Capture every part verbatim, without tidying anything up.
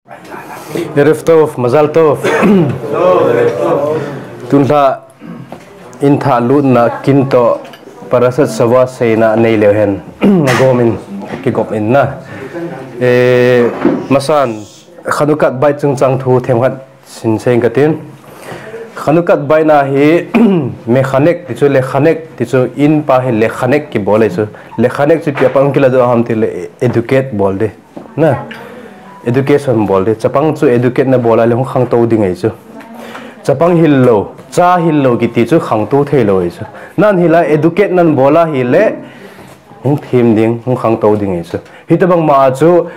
Erev Tov, Mazal Tov. Tunlha in thah lutna kin toh Parashat Shavua seina nei leu hen, nagom in kigop in na. Eh, masan, Chanukah bait chungchang thu themkhat sin seng katin. Chanukah bait na hi mechanek ti chu, lechanek ti chu, in pa hi lechanek kibol e chu. Lechanek chu ipi a pat hung kiladoh ham tile educate bol ding. Na, education bol ding. Chapang chu educate nabol a le hung khangtou ding ahi chu. Chapang hil lou, cha hil lou kiti chu khangtou thei lou ahi chu. Nahin hil a educate nahin bol a hile, hung thim ding, hung khangtou ding ahi chu. Hitobang ma chu,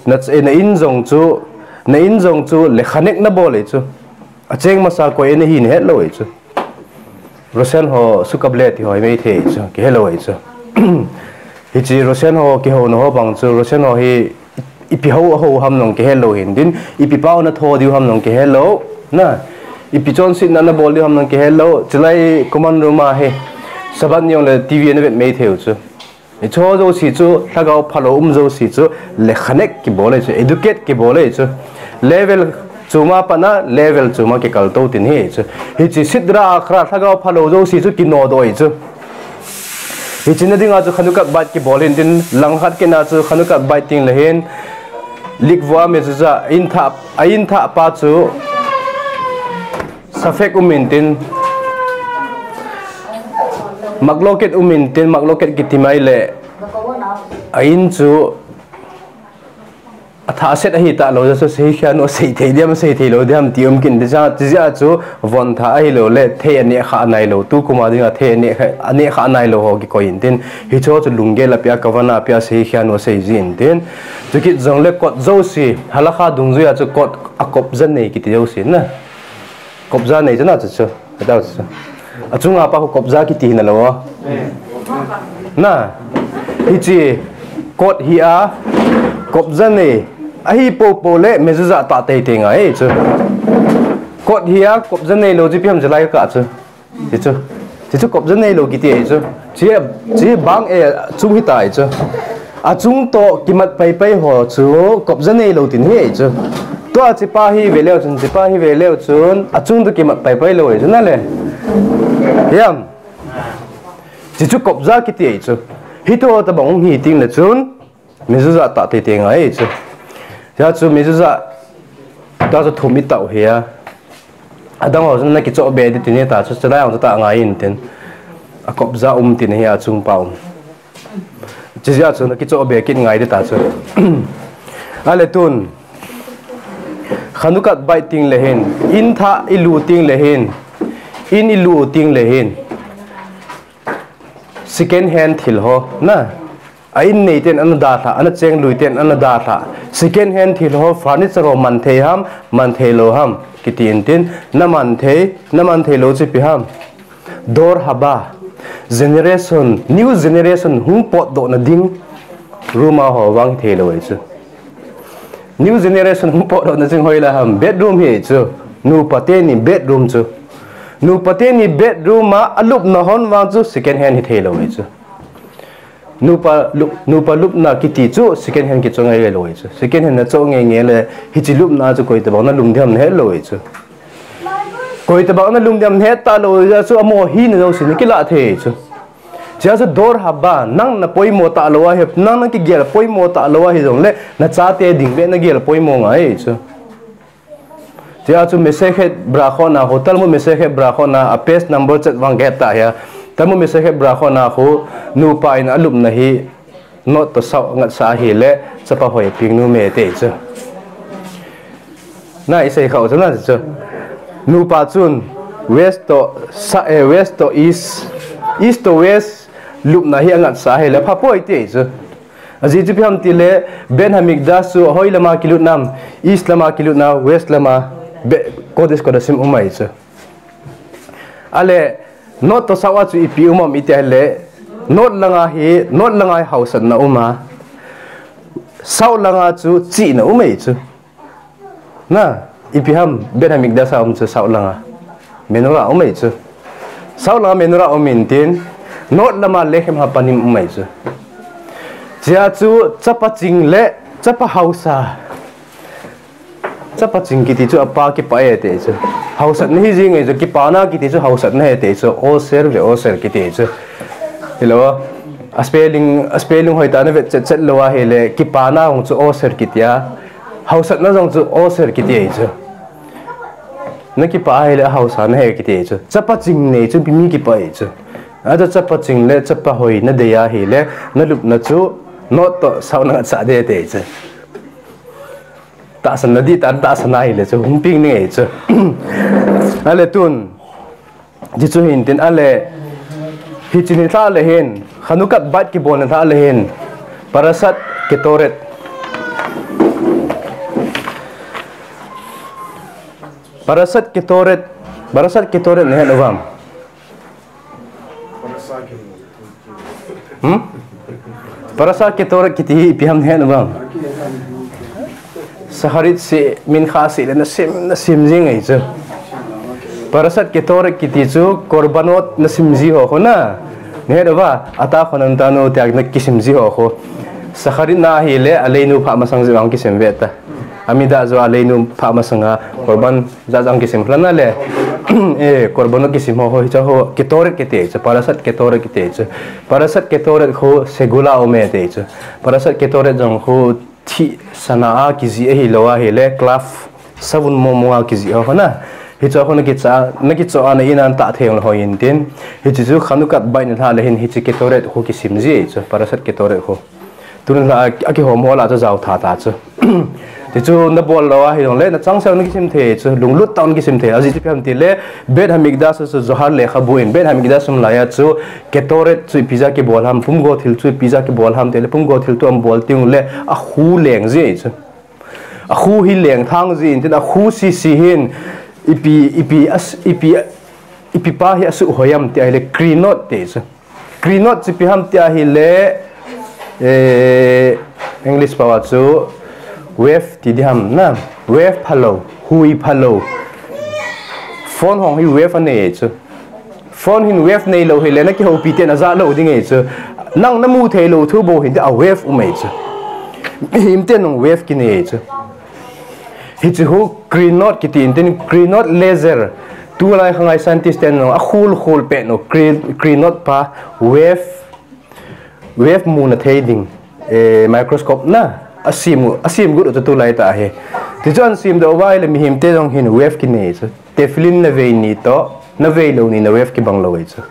na, na in jong chu, na in jong chu lechanek nabol ahi chu. Acheng masa koi in ahi nahet lou ahi chu. Russian ho sukap le ti ho hi maithei chu, kihe lou ahi chu. Hiche Russian ho kihouna ho bang chu, Russian ho hi ipi hou, hou ham jong kihe lou hin tin, ipi pao natho diu ham jong kihe lou, na, ipi chonsetna nabol diu ham jong kihe lou, chulai common room a hi, Sabbath ni jong le T V ana vet maithei u chu. Hicho jouse chu, lhagao phalou um jouse chu, lechanek kibol ahi chu, educate kibol ahi chu. Level chom a pat na, level chom a kikaltou ding ahi chu. Hiche Sitra Achra, lhagao phalou jouse chu, kinodoh ahi chu. Hiche na dinga chu Chanukah bait kibol in tin, langkhat kit na chu Chanukah bait ding le hin, likvah a mezuzah, a in thah, a in thah pa chu, safek um in tin, machloket um in tin, machloket kiti mai le, a in chu athah set ahi talou jeh chu, seikhanu asei thei diam, asei thei lou diam ti um kit in tin, chujeh a chu von thah ahilou le thei aneh kha nailou, tukum a dinga thei aneh kha, aneh kha nailou ho kikoi in tin, hicho chu lunggel a pia, kavana pia, seikhanu asei ji in tin, chukit jong le kot jouse, halakha dungjui a chu kot a kobza nei kiti jouse na. Kobza nei chu na chu chu. Atao chu. Achunga pa khu kobza kiti hinalou. Na. Hiche kot hi a kobza nei. Ahi popo le mezuzah tah teitei ngai chu. Kot hi a kobza neilou chu ipi ham chu lai ka chu. Hichu, hichu kobza neilou kiti ahi chu. Chi, chi bang e, chung hita ahi chu. Achung toh kimat paipai ho chu kobza neilou ding ahi chu. Tua chepa hi veleu chun, chepa hi veleu chun, achung toh kimat paipai lou ahi chu nale. Hiam. Hichu kobza kiti ahi chu. Hitobang hi ding le chun. Mezuzah tah teitei ngai chu. Hia chu mezuzah tah chu thum itah u hi a. Adang ho chu nakichoh be ding tin ta chu, chulai ho chu tah ngai in tin. Akobza um tin hi a chung pa um. Chujeh a chu nakichoh be kit ngai ding ta chu. Ale tun. Chanukah bait ding le hin. In thah ilut ding le hin. In ilut ding le hin. Second hand thil ho, na. A in nei ten ana dalha, ana cheng lui ten ana dalha. Second hand thil ho, furniture ho man thei ham, man thei lou ham. Kiti in tin, na man thei, na man thei lou chu ipi ham. Dor haba, generation, new generation hung potdoh na ding, room a ho vang thei lou ahi chu. New generation hung potdoh na jing hoilai ham, bedroom hi chu. Nupa teni bedroom chu. Nupa teni bedroom a alupna hon vang chu second hand hithei lou ahi chu. Nupa lup, nupa lupna kiti chu second hand kichoh ngai lou ahi chu. Second hand nachoh ngeingei le hiche lupna chu koitobang nalum ding ham nahet lou ahi chu. Koitobang nalum ding ham nahet talou jeh chu amaho hina jouse nakilah thei chu. Chujeh chu dor haba, nang napoimo talou ahi, nang nakigel poimo talou ahi jongle, nachate ding beh nagel poimo ngai chu. Chujeh chu Masechet Berachot na khu, Talmud Masechet Berachot na, a page number chet vang kahet ta hia. Talmud Masechet Berachot na khu, nupa in alupna hi, north toh south ngatsah ahile, chapa hoi ping nom e ti chu. Na isei khah u chu na chu. Nupa chun, west toh sa-, eh, west toh east, east toh west, lupna hi angatsah ahile, phapoi ti chu. Ajeh chu ipi ham tile, Beit Hamikdash chu hoi lama kilut nam, east lama kilut na, west lama, be-, Kodesh Kodashim um ahi chu. Ale, north toh south a chu ipi um am iti ahile, north langa hi, north langa hi haosatna um a, south langa chu chihna um ahi chu. Na, ipi ham, Beit Hamikdash a um chu south langa. Menorah um ahi chu. South langa menorah um in tin, north lama lechem hapanim um ahi chu. Chujeh chu chapa ching le chapa haosa. Chapa ching kiti chu apa kipah e ti chu. Haosatna hi jing e chu, kipana kiti chu haosatna ahi ti chu. Oser ve oser kiti chu. Hilou a. A spelling, a spelling hoitah a na vet chet chet lou ahile, kipana jong chu oser kiti a. Haosatna jong chu oser kiti ahi chu. Na kipah ahile haosa nahi kiti ahi chu. Chapa ching nei chu mi kipah ahi chu. Achu chapa ching le chapa hoi nadei ahile, na lupna chu note toh sao nangatsah ding ahi ti chu. Tahsan na ding tan, tahsan ahile chu hung peng ding ahi chu. Ale tun, hichu hin tin ale, hiche nilhah le hin, Chanukah bait kibol nilhah le hin, Parashat Ketoret. Parashat Ketoret, Parashat Ketoret nahet uvam? Hmm? Parashat Ketoret kiti hi ipi ham nahet uvam? Shacharit seh, Mincha seh le nasim, nasim jing ahi chu. Parashat Ketoret kiti chu Korbanot nasim ji ho khu na. Nahet uva, atah khu nantah u tia nakisim ji ho khu. Shacharit na ahile, aleinu phah masang jeh vang kisim ve ta. Amidah joh aleinu phah masanga Korban jat jat kisim lhon a le, eh, Korbanot kisim ho, ho, hiche ho, Ketoret kiti chu, Parashat Ketoret kiti chu. Parashat Ketoret khu Segula um e ti chu. Parashat Ketoret jong khu thih sana a kijih ahilou ahile, cloth, savun mong mong a kijih ho khu na. Hiche khu nakicha, nakichoh a na in a natah thei lou hoi in tin. Hiche chu Chanukah bait nilhah le hin hiche Ketoret khu kisim ji chu, Parashat Ketoret khu. Tun la a, akihom ho lah chu jao tha ta chu. Ti chu nabol lou ahi jongle, nachangseh nakisim thei chu, lunglut tah in kisim thei. Ajeh chu ipi ham itile, Beit Hamikdash chu Zohar lekhabu in, Beit Hamikdash um laiya chu, Ketoret chu ipi jeh a kibol ham, pumgo thil chu ipi jeh a kibol ham tile, pumgo thil chu abol teng le, akhu leng ji chu. Akhu hi lengthang ji in tin, akhu sese hin, ipi, ipi, as, ipi, ipi pa hi asuh hoi ham ti ahile, Krinot ti chu. Krinot chu ipi ham ti ahile, eh, English pao a chu wave ti ding ham na, wave phalou, hui phalou. Phone hong hi wave anei chu. Phone hin wave neilou hile nakihoupi ten ajah lou ding ahi chu. Nang namu theilou thu bou hin a wave um ahi chu. Mihem ten jong wave kinei chu. Hiche khu Krinot kiti in tin, Krinot laser. Tulai khangai scientist ten jong akhul khul pet u Kri-, Krinot pa wave, wave muna thei ding, eh, microscope na asem u, asem got u chu tulai tah ahi. Ti chu asem doh uva ahile mihem te jong hin wave kinei chu. Tefillin navei ni toh, navei lou ni na wave kibang lou ahi chu.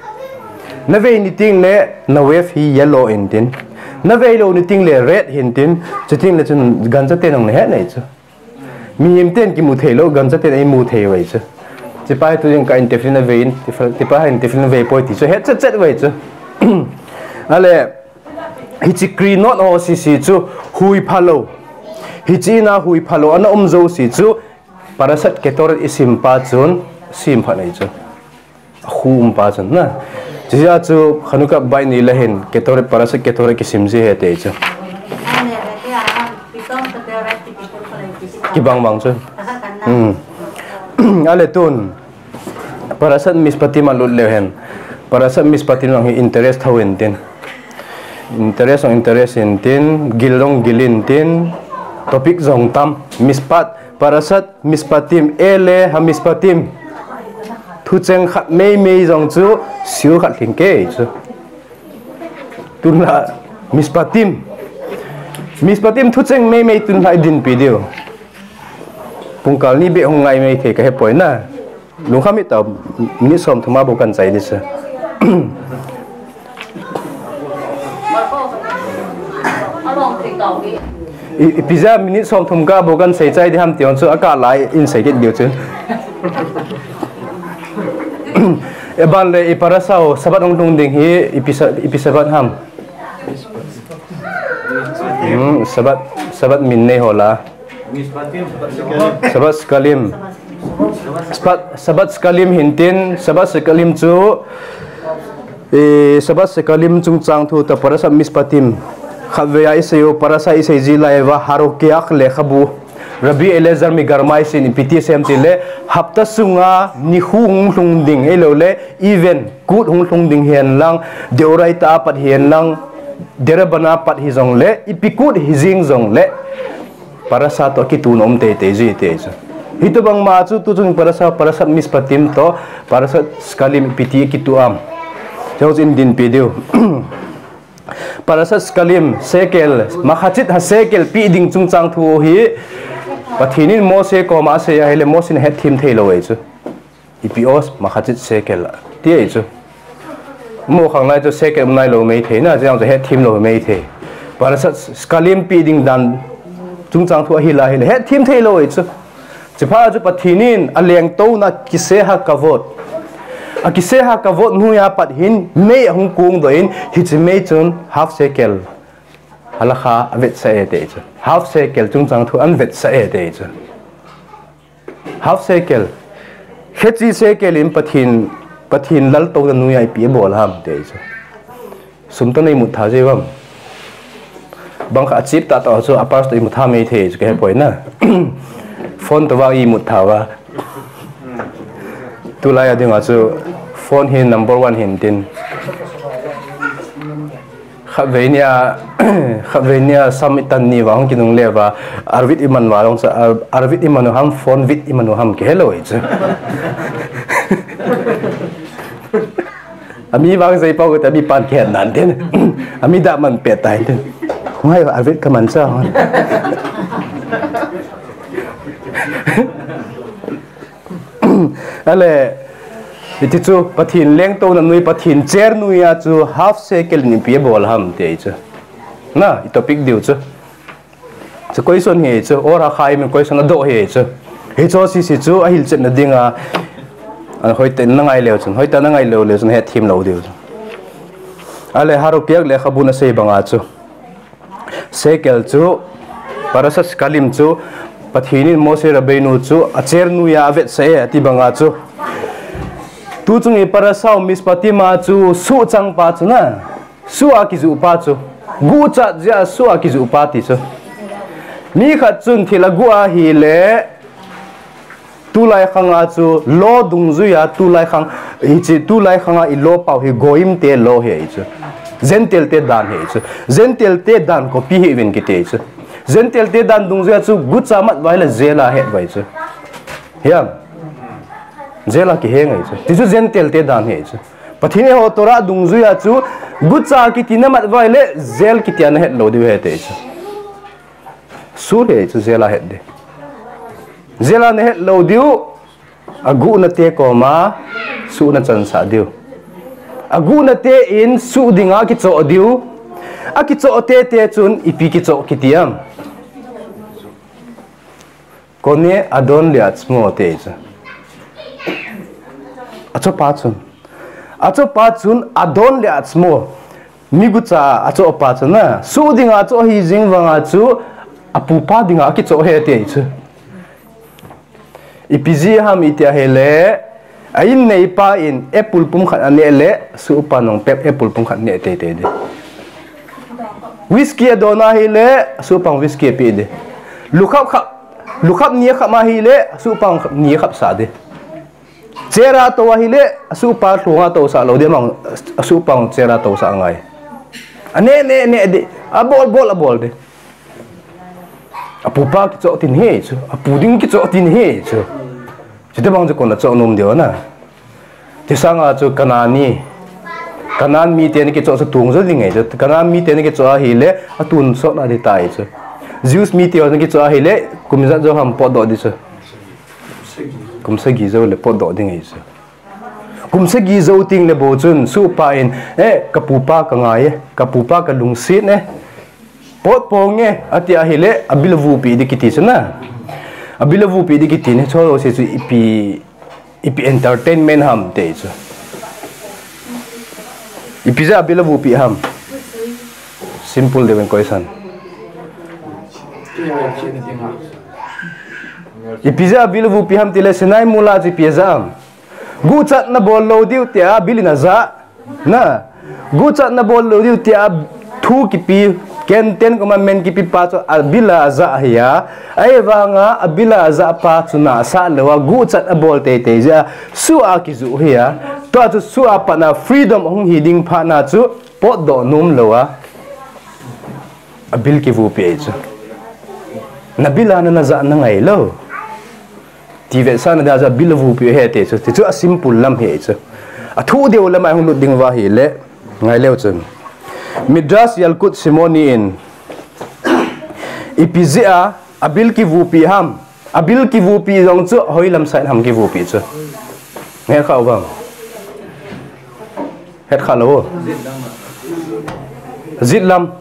Navei ni teng le na wave hi yellow in tin. Navei lou ni teng le red hin tin. Chuteng le chun gancha ten jong nahet nai chu. Mihem ten kimu thei lou, gancha ten eimu thei u ahi chu. Hiche pa hi tu jing kah in Tefillin avei in, hiche pa hin Tefillin avei poi ti chu het chet chet u ahi chu. Ale, hiche Krinot ho sese chu hui phalou. Hiche in a hui phalou ana um jouse chu Parashat Ketoret isim pa chun sim phat ahi chu. Akhu um pa chun na. Hiche jeh a chu Chanukah bait ni le hin Ketoret, Parashat Ketoret kisim ji ahi ti chu. Kibang bang chu. Hmm. Ale tun, Parashat Mishpatim alut leu hen. Parashat Mishpatim jong hi interest thou in tin. Interest jong interest in tin, gil jong gil in tin, topic jong tam. Mishpat, Parashat Mishpatim, Ele HaMishpatim. Thucheng khat meimei jong chu, siu khat lhing kei chu. Tun la, Mishpatim. Mishpatim thucheng meimei tun la idinpi diu. Pungkal ni beh hung ngai mai thei kahe poi na. Lungkham hih tao, minute som thum a bou kan chai ding chu. I, ipi jeh a minute som thum kah bou kan sei chai ding ham ti jong chu akah lai in sei kit diu chu. Aban le i parasha u Sabbath hung lhung ding hi ipi sa-, ipi Sabbath ham? Hmm, Sabbath, Sabbath min nei ho la. Sabbath Shekalim. Sabbath, Sabbath Shekalim hin tin, Sabbath Shekalim chu, eh, Sabbath Shekalim chungchang thu tah Parashat Mishpatim. Khatvei a isei u, parasha isei ji lai uva, HaRokach lekhabu. Rabbi Eliezer Migarmais in ipi ti asei em ti le, hapta sunga nikho hung lhung ding, ahilou le, even kut hung lhung ding hihen lang, Deoraita a pat hihen lang, Derabana a pat hijong le, ipi kut hi jing jong le, Parasha toh kituh nom teitei ji ti chu. Hitobang ma chu tuchung parasha, Parashat Mishpatim toh Parashat Shkalim ipi ti kituh ham, chujou chu idinpi diu. Parashat Shkalim, shekel, machzit hasekel pe ding chungchang thu hi Pathen in Mose koma asei ahile Mose in ahetthem thei lou ahi chu. Ipi o, machzit shekel ti ahi chu. Mo khang lai chu shekel um nailou maithei na, chujou chu ahetthem lou maithei. Parashat Shkalim pe ding dan chungchang thu ahila ahile ahetthem thei lou ahi chu. Chuphat chu Pathen in alengtouna kiseh hakavod, akiseh hakavod noiya pat hin mei ahung kongdoh in, hiche mei chun half shekel halakha avetsah e ti chu. Half shekel chungchang thu avetsah e ti chu. Half shekel, khechi shekel in Pathen, Pathen laltouna noiya ipi abol ham ti chu. Sum toh nei mut tha ji uvam? Bang khat achip tah tah chu a purse toh imut tha maithei chu kahepoi na. Phone toh vang imut tha uva. Tulai a dinga chu phone hi number one hin tin. Khatvei nia, khatvei nia sam itan ni uva hung kinungle uva, arvit iman uva jong chu, ar-, arvit iman u ham, phone vit iman u ham kihe lou ahi chu. Ami vang jei pau kati, ami pan kihet nan tin. Ami dah man pet tai tin. Ngai, arvit kaman cha. Ale, hiti chu Pathen lengtouna noi, Pathen cher noiya chu half shekel in ipi abol ham ti ahi chu. Na, i topic diu chu. Chu question hi chu, Or HaChaim in question adoh hi chu. Hiche jouse chu ahilchetna dinga, a, hoitah in nangai leu chun, hoitah in nangai leu leu chun hetthem lou diu chu. Ale, Harupiak lekhabun asei banga chu, shekel chu, Parashat Shkalim chu, Pathen in Moshe Rabbeinu chu acher noiya avetsah e ati banga chu, tuchung hi Parashat Mishpatim a chu suhchang pa chu na, suh a kijuh pa chu, guhchat jeh a suh a kijuh pa ti chu. Mi khat chun thil aguh ahile, tulai khanga chu law dungjuiya, tulai khang, hiche tulai khanga i law pau hi Goyim te law hi ahi chu. Gentile te dan hi ahi chu. Gentile te dan copy hih uvin kiti ahi chu. Gentile te dan dungjuiya chu guhcha mat uva ahile jail a het uva ahi chu. Hiam? Jail a kiheng ahi chu. Ti chu Gentile te dan hi ahi chu. Pathen eiho Torah dungjuiya chu guhcha kiti namat uva ahile jail kiti a nahet lou diu ahi ti ahi chu. Suh hi ahi chu, jail a het ding. Jail a nahet lou diu, aguhna te koma suh nachansah diu. Aguhna te in suh dinga akichoh diu. Akichoh tete chun ipi kichoh kiti am? Kone adon leatzmo ti chu. Achohpa chun. Achohpa chun adon leatzmo. Mi guhcha achohpa chu na, suh dinga achoh ahi jing vanga chu apupa dinga akichoh ahi ti ahi chu. Ipi jeh ham iti ahile, a in neipa in apple pum khat aneh le, asuhpan jong apple pum khat neh teitei ding. Whisky adon ahile, asuhpan whisky apeh ding. Lukhap khap, lukhap ni akhap ahile, asuhpan ni akhapsah ding. Chair a tou ahile, asuhpa lhonga tousah lou ding, amang, asuhpan chair a tousah angai. Aneh neh neh ding, abol bol abol ding. Apupa kichoh tin ahi chu, apu ding kichoh tin ahi chu. Chutobang chu kona choh nom diu na. Chusanga chu Canaan, Canaan mite ana kichoh chu tong jo ding ahi chu. Canaan mite ana kichoh ahile, atonsot a ding tai chu. Jews mite ho ana kichoh ahile, kum ijat jou ham potdoh ding chu. Kum sagi jou le potdoh ding ahi chu. Kum sagi jou tengle bou chun, asuhpa in, eh, kapupa kangai e, kapupa kalungset e, pot ponge, ati ahile, abil avupeh ding kiti chu na. Abil avupeh ding kiti ne, chu jouse chu ipi, ipi entertainment ham ti chu. Ipi jeh a abil avupeh ham? Simple deh question. Ipi jeh a abil avupeh ham tile Sinai mol a chu ipi ajah am? Guhchat nabol lou diu tia abil in ajah. Na, guhchat nabol lou diu tia thu kipe, Ten Commandment kipe pa chu abil a ajah ahi a. Ahivanga abil a ajah pa chu nahsah lou a, guhchat abol teitei jeh a, suh a kijuh ahi a. Tua chu suh a patna freedom ahung hi ding phatna chu potdoh nom lou a, abil kivupeh ahi chu. Na bil a na, na jah na ngai lou. Ti vetsahna dia chu a bil a vupi ahi ti chu. Ti chu a simple lam ahi chu. A thu deu lam a hung lut ding uva ahile, ngai leu chun. Midrash Yalkut Shimoni in, ipi jeh a, a bil kivupi ham. A bil kivupi jong chu, hoilam side ham kivupi chu. Ngai kha uvam. Het kha lou. Jet lam.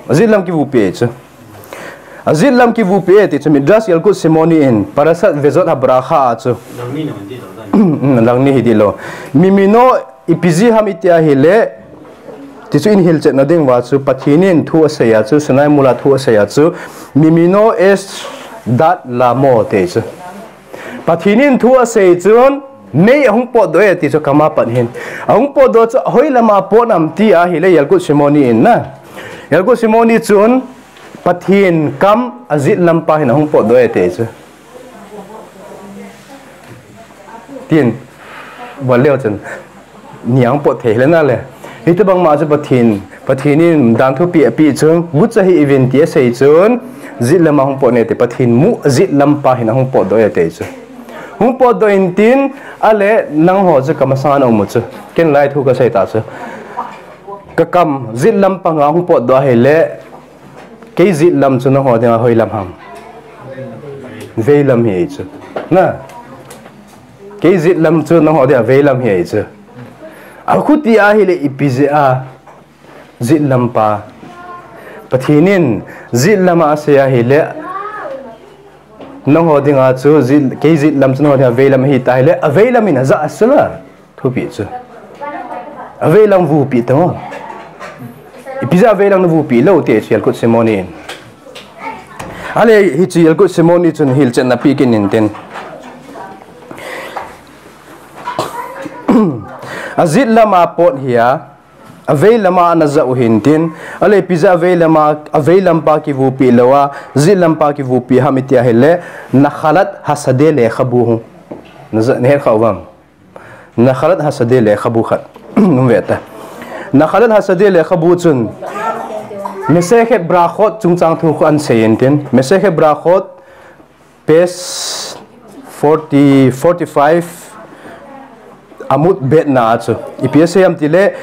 Jet lam kivupi chu. A jet lam kivupi e ti chu Midrash Yalkut Shimoni in Parashat Vezot HaBracha a chu. Langni hi di lou. Mimino ipi jeh ham iti ahile. Ti chu in hilchetna ding uva chu Pathen in thu asei a chu, Sinai mol a thu asei a chu. Mimino es dat lamo ti chu. Pathen in thu asei chun, mei ahung potdoh e ti chu kam a pat hin. Ahung potdoh chu hoilam a pot nam ti ahile Yalkut Shimoni in na. Yalkut Shimoni chun Pathen kam a jet lam pa hin ahung potdoh e ti chu. Tin, bol leu chun. Ni ahung pot thei le na le. Hitobang ma chu Pathen, Pathen in dan thupi api chun, gucha hih uvin ti asei chun, jet lam a hung pot ne ti Pathen mu jet lam pa hin ahung potdoh e ti chu. Hung potdoh in tin, ale nangho chu kamasanga na um u chu. Ken lai thu kasei ta chu. Ka kam jet lam panga hung potdoh ahile, kei jet lam chu nangho dinga hoilam ham. Veilam ahi chu. Na. Kei jet lam chu nangho dinga veilam ahi chu. Akhuti ahile ipi jeh a jet lam pa. Pathen in jet lam a asei ahile nangho dinga chu jet, kei jet lam chu nangho dinga veilam ahi ta ahile, a veilam in ajah a sela. Thupi chu. A veilam vupi tamo. Ipi jeh a veilam na vupi lou ti chu Yalkut Shimoni in. Ale hichu Yalkut Shimoni chun hilchetna pe kit in tin. A jet lam a pot hi a, a veilam a na jah u hin tin. Ale ipi jeh a veilam a, a veilam pa kivupi lou a, jet lam pa kivupi ham iti ahile, Nachalat Hasadeh lekhabu hung. Na jah, na het kha uvam. Nachalat Hasadeh lekhabu khat. Um ve ta. Nachalat Hasadeh lekhabu chun Masechet Brachot chungchang thu khu ana sei in tin. Masechet Brachot page forty, forty-five Amud Bet na a chu. Ipi asei ham tile,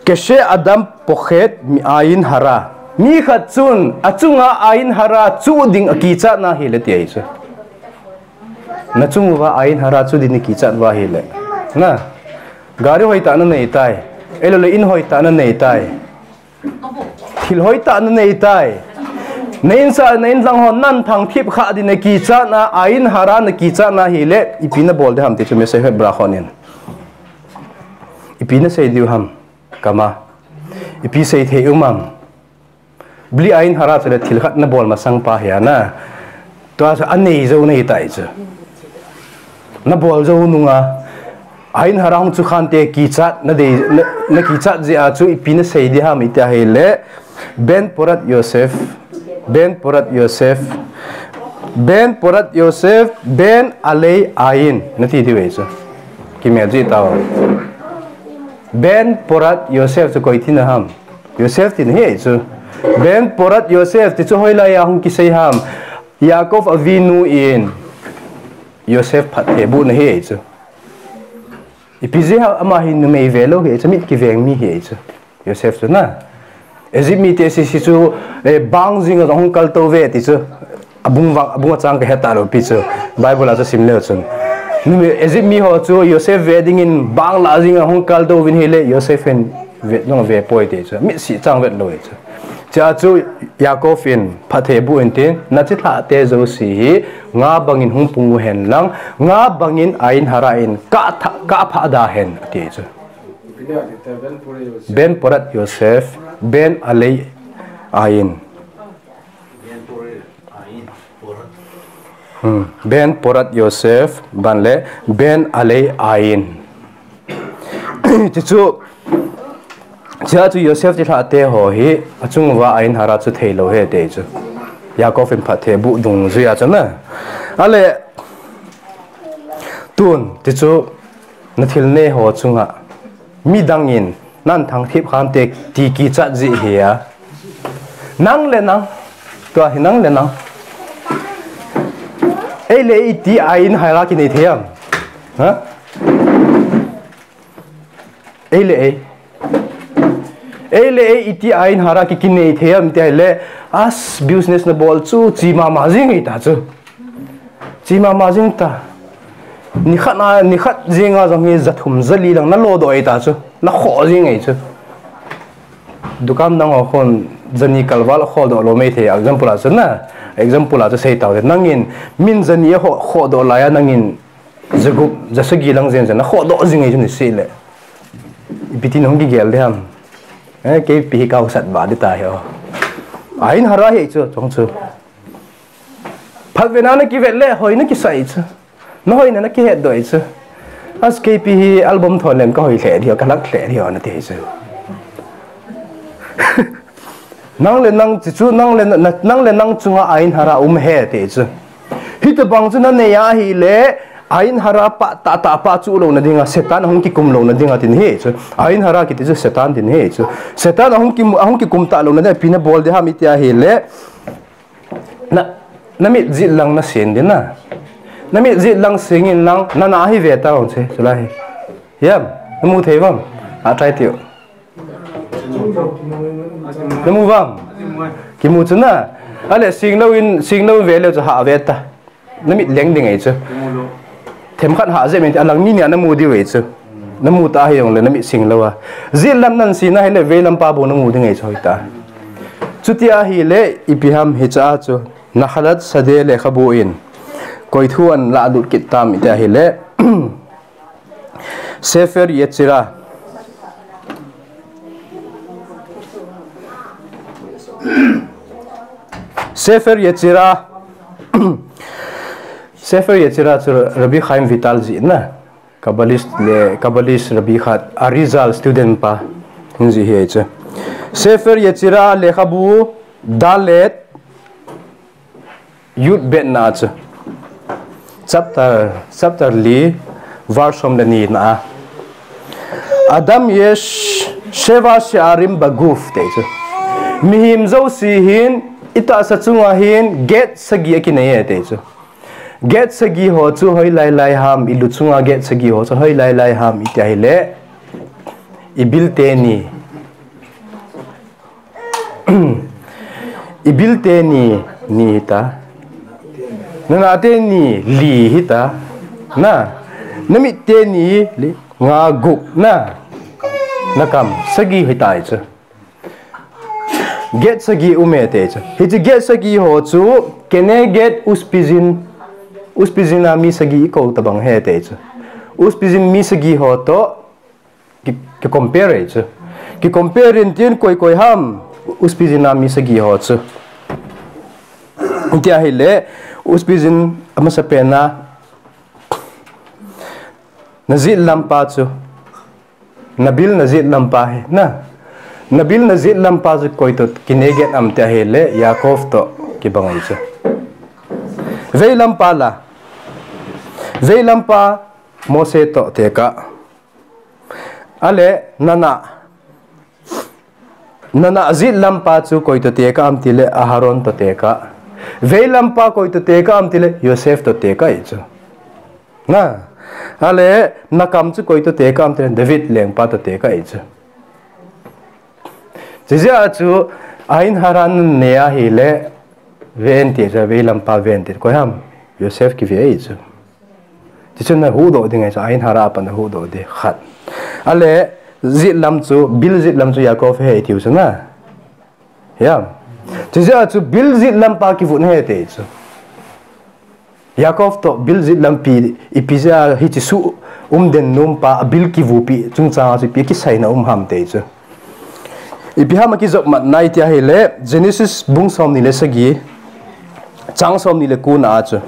Keshe Adam Pochet mi Ayin Hara. Mi khat chun achunga Ayin Hara chu ding akichat na ahile ti ahi chu. Na chung uva Ayin Hara chu ding nakichat uva ahile. Na. Gari hoitah na nei tai. Ahilou le in hoitah na nei tai. Thil hoitah na nei tai. Na insung, na inlhang ho nan thangthip kha ding nakichat na, Ayin Hara nakichat na ahile, ipi na bol ding ham ti chu Masechet Brachot in. Ipi na sei diu ham, kam a. Ipi sei thei um am. Bli Ayin Hara chu le thil khat na bol masang pa hi a na. Tua chu anei jou nahi tai chu. Na bol jou nunga. Ayin Hara hung chu khan te kichat na dei, na, na kichat jeh a chu ipi na sei ding ham iti ahile. Ben Porat Yosef. Ben Porat Yosef. Ben Porat Yosef. Ben Alei Ayin. Na ti diu ahi chu. Kimel ji tao. Ben Porat Yosef chu koi tina ham. Yosef tina ahi chu. Ben Porat Yosef ti chu hoilai a hung kisei ham. Yaakov Avinu in Yosef phatthei abuhna ahi chu. Ipi jeh ham ama hi numei ve lou ahi chu, mit kiveng mi ahi chu. Yosef chu na. Egypt mite sese chu, eh, bang jing a hung kal tou ve ti chu. Abung vang, abung achang kahe talou pi chu. Bible a chu sim leu chun. Numei Egypt mi ho chu Yosef ve dingin bang la jing a hung kal tou vin ahile Yosef hin ve, nung ve poi ti chu. Mitsi chang vet lou ti chu. Chua chu Yaakov in phatthei abuh in tin, na chilhah te jouse hi nga bangin hung pung u hen lang, nga bangin Ayin Hara in kah tha, kah phah da hen ati chu. Ben Porat Yosef, Ben Alei Ayin. Hmm. Ben Porat Yosef, ban le Ben Alei Ayin. Ti chu, chua chu Yosef chilhah te ho hi, achung uva Ayin Hara chu thei lou ahi ti chu. Yaakov in phatthei abuh dungjui a chu na. Ale, tun, ti chu, na thil nei ho chunga. Midang in, nan thangthip khan te ti kichat jeh hi a. Nang le nang. Tua hi nang le nang. Ei le ei iti ain hara kinei thei am? Ha? Ei le ei. Ei le ei iti ain hara ki kinei thei am ti ahile, as business nabol chu chi mama jing ei ta chu. Chi mama jing ta. Nikhat na, nikhat jinga jong hi jathum jali lang nalo doh ei ta chu. Nakhoh jing ei chu. Dukan dang ho khon jani kalval khoh doh lou mei thei, example a chu na. Example a chu sei tau te. Nangin min jani a khoh, khoh doh lai a nangin jagup, jasagi lang jen jen a khoh doh jing ei chu ni sei le. Ipi ti nahung kigel de ham. Eh, kei pi hi kau sat ba di ta hi o. Ain hara hi chu, chong chu. Phat vena nakivet le, hoi nakisai chu. Nahoi na nakihet doh chu. As kei pi hi album thon lem kahoi lheh diu, kalak lheh diu nati chu. Nang le nang chi chu, nang le na, nang le nang chunga ain hara um he ti chu. Hitobang chu nanei ahile, ain hara pa ta ta pa chu louna dinga, Satan ahung kikum louna dinga tin hi chu. Ain hara kiti chu Satan tin hi chu. Satan ahung ki, ahung kikum ta louna dinga, ipi nabol di ham iti ahile. Na, namit jit lang nasin din na. Namit jit lang singin lang, nana hi ve ta hong che, chulai hi. Yam, namu thei vam. A try tiu. Namu vam. Kimu chu na. Ale sing lou in, sing lou ve le chu ha ve ta. Namit leng ding ei chu. Themkhat ha je men alang ni nia namu diu ei chu. Namu ta hi jong le namit sing lou a. Jit lam nan si na hile vei lam pa bu namu ding ei chu hoi ta. Chuti ahile ipi ham hicha chu. Nahalat Sadeh lekhabu in. Koi thu an la lut kit tam iti ahile. Sefer Yetzirah. Sefer Yetzirah. Sefer Yetzirah chu Rabbi Chaim Vital jih na. Kabbalist le, Kabbalist Rabbi khat, Arizal student pa. Hung jih hi chu. Sefer Yetzirah lekhabu Dalet Yud bet na chu. Chapter, chapter li, verse som le ni na. Adam yesh sheva she'arim baguf te chu. Mihem jouse hin, itahsa chunga hin, gate sagi akinei e te chu. Gate sagi ho chu hoilai lai ham, ilu chunga gate sagi ho chu hoilai lai ham, iti ahile. Ibil teni. Ibil teni, ni hita. Nana teni, li hita. Na, namit teni, li, nga gup, na. Nakam, sagi hita chu. Gate sagi um e te chu. Hichu gate sagi ho chu, keneged uspizin, uspizin a mi sagi ikou tabang he te chu. Uspizin mi sagi ho to, Ki, ki compare chu. Ki compare in tin koi koi ham, uspizin a mi sagi ho chu. Iti ahile, uspizin amasa pena, najit lampa chu. Nabil najit lampa hi, na. Nabil najit lampa chu koi to kineged am ti ahile, Yaakov to kibang ei chu. Vei lampa la. Vei lampa Mose to teka. Ale, nana. Nana jit lampa chu koi to teka am tile Aharon to teka. Vei lampa koi to teka am tile Yosef to teka ei chu. Na. Ale, nakam chu koi to teka am tile David lengpa to teka ei chu. Chijeh a chu, ain hara nanei ahile, ven ti chu, vei lampa ven ti, koi ham, Yosef kive ei chu. Tichun nahuhdoh ding ahi chu, ain hara a pat nahuhdoh ding khat. Ale, jit lam chu, bil jit lam chu Yaakov he tiu chu na. Hiam. Chijeh a chu, bil jit lampa kivut he te chu. Yaakov to bil jit lampi, ipi jeh a hiche su um den nompa, bil kivupi, chungchang a chu ipi kisaina um ham te chu. Ipi ham akijop mat nai ti ahile, Genesis bung somni le sagi, chang somni le ko na a chu.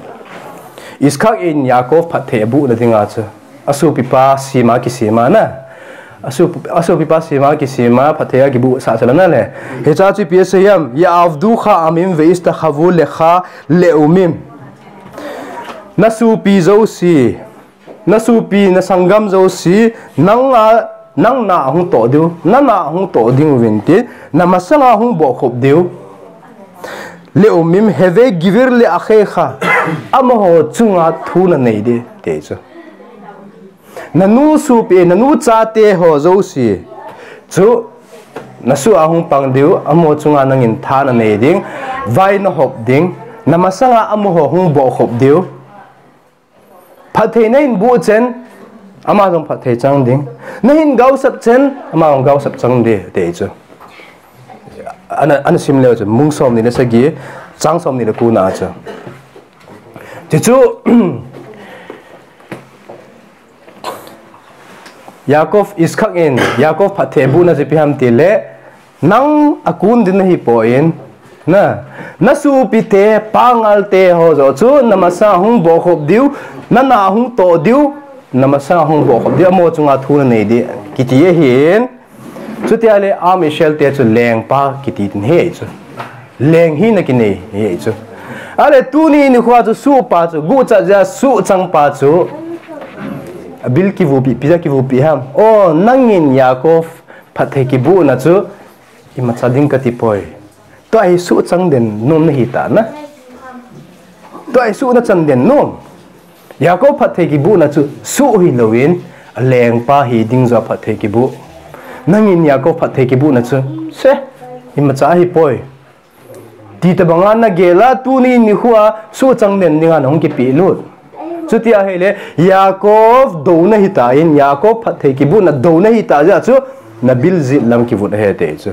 Yitzchak in Yaakov phatthei abuh na dinga chu. Asopipa sima kisima na. Aso, asopipa sima kisima phatthei akibuh sah sala na le. Hicha chu ipi asei ham, Ya'avducha amim ve'yishtachavu lecha le'umim. Nasopi jouse. Nasopi, nasanggam jouse, nang a, nang na ahung toh diu, nana ahung toh ding uvin ti, namasanga ahung bohkhup diu. Le'umim heve gvir le'achecha. amaho chunga thu nanei ding, ti chu. Nanu sopi, nanu chate ho jouse chu nasoh a hung pang diu, amaho chunga nangin tha nanei ding, vai nahop ding, namasanga amaho hung bohkhop diu. Phatthei nahin boh chen, ama jong phatthei chang ding. Nahin gaosap chen, ama jong gaosap chang ding, ti chu. Ana, ana sim leu chu, bung somni le sagi, chang somni le ko na chu. Chuchu, Yaakov, Iskak in, Yaakov phatthei abohna chu ipi ham tile, nang akon ding nahipoi, na, nasopite, pangalte ho jouse chu, namasa hung bohkhop diu, nana hung toh diu, namasa hung bohkhop diu, amaho chunga thu nanei ding, kiti ahin. Chutia le Am Israel te chu lengpa kiti ding ahi chu. Leng hina kinei ahi chu. Ahile tuni nikho chu sohpa chu, guhchat jeh a sohchangpa chu. Abil kivupi, ipi jeh a kivupi ham. O, nangin Yaakov phatthei kibohna chu imacha ding kati poi. Tua hi sohchang den nom nahi ta na. Tua hi soh nachan den nom. Yaakov phatthei kibohna chu soh hilouvin, alengpa hi ding joh a phatthei kiboh. Nangin Yaakov phatthei kibohna chu, se, imacha ahipoi. Ti tobanga nagel a tuni nikho a sohchang den dinga nahung kipeh lut. Chuti ahile, Yaakov douna hitan, Yaakov phatthei kibohna douna hita jeh a chu, nabil jet lam kivut ahi ti chu.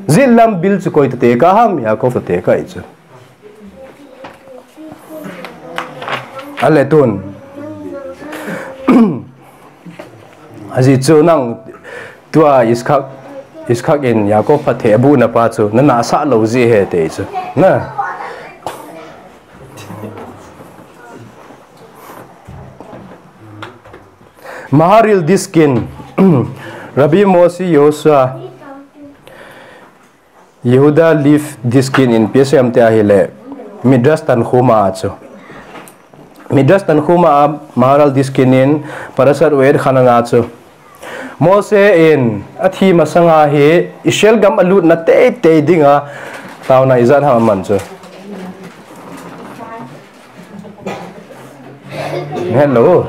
Jet lam bil chu koi toh tekah ham, Yaakov toh tekah ahi chu. Ahile tun. Ajeh chu nang tua Iskak, Iskak in Yaakov phatthei abohna pa chu, nanasah lou jeh ahi ti chu. Na. Maharil Diskin, Rabbi Moshe Yehoshua, Yehuda Leib Diskin in ipi asei em tia ahile, Midrash Tanhuma a chu. Midrash Tanhuma a Maharil Diskin in Parashat Va'etchanan a chu. Moshe in athi masanga hi Israel gam alutna teitei dinga taona ijat ham aman chu. Hello.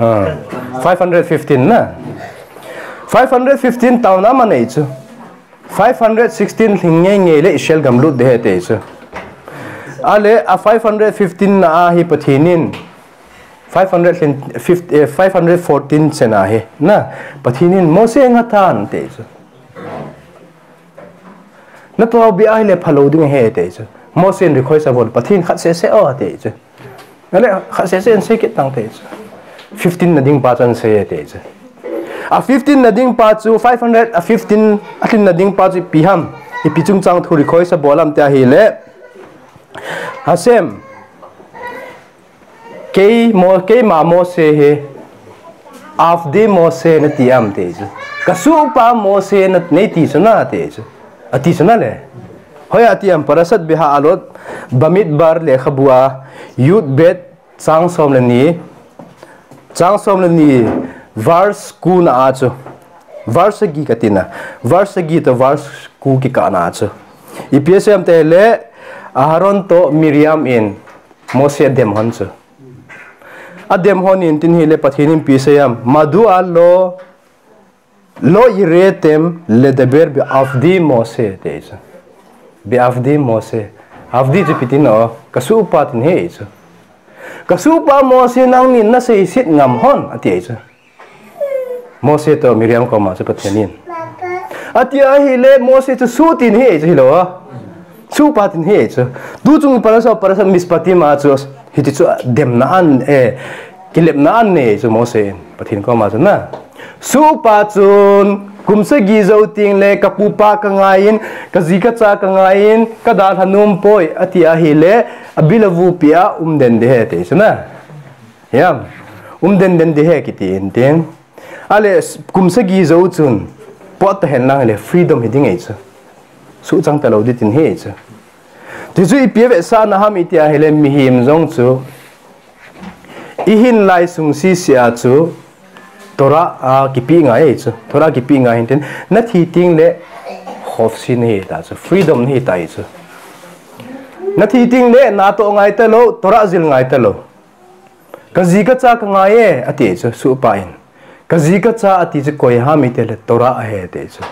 Ah, five hundred fifteen na. Five hundred fifteen taona aman ahi chu. Five hundred sixteen lhing ngeingei le Israel gam lut ding ahi ti chu. Ahile a five hundred fifteen na a hi Pathen in five hundred fifteen, eh, five hundred fourteen chen ahi. Na, Pathen in Moshe ngathan ti chu. Nataobi ahile phalou ding ahi ti chu. Moshe in request abol, Pathen khat sese o ti chu. Ahile khat sese in sei kit tang ti chu. Fifteen na ding pa chu ahin sei ti chu. A fifteen na ding pa chu five hundred, a fifteen a lhin na ding pa chu ipi ham. Ipi chungchang thu request abol em tia ahile. Hashem. Kei Mo-, keima Moshe hi, Avdi Moshe nati am ti chu. Kasohpa Moshe na, neiti chu na ti chu. Ati chu na le. Hoiya ati am Parashat Behalot, Bamidbar lekhabu a, Yud Bet, chang som le ni, chang som le ni, verse ko na a chu. Verse sagi kati na. Verse sagi toh verse ko kikah na a chu. Ipi asei em tia ahile, Aharon toh Miriam in, Moshe adem hon chu. Adem hon in tin ahile Pathen in ipi asei em. Madua lo, lo yiretem ledaber be'avdi Moshe ti chu. Be'avdi Moshe. Avdi chu ipi tina o. Kasohpa tin ahi chu. Kasohpa Moshe nangin naseiset ngam hon ati ahi chu. Moshe toh Miriam koma chu Pathen in. Ati ahile Moshe chu soh tin ahi chu hilou a. Sohpa tin ahi chu. Tuchung Parashat, Parashat Mishpatim a chu hiti chu demna an, eh, kilepna an nei chu Moshe in. Pathen koma chu na. Sohpa chun kum sagi jou teng le kapupa kangaiyin, kaji kacha kangaiyin, kadalha nom poi ati ahile, abil avupi a um den ding ahi ti chu na. Hiam, um den den ding ahi kiti in tin. Ahile, kum sagi jou chun, pot ta hen lang le freedom hi ding ahi chu. Sohchang talou ding tin ahi chu. Tichu ipi avetsahna ham iti ahile, mihem jong chu. Ihin lai sung sese a chu, Torah a kipe ngai ahi chu. Torah kipe ngai hin tin, nathi teng le, khofsi nahi ta chu. Freedom nahi ta ahi chu. Nathi teng le natoh ngai talou, Torah jil ngai talou. Kaji kacha kangai e, ati chu, suhpa in. Kaji kacha ati chu koi ham itile Torah ahi, ati chu.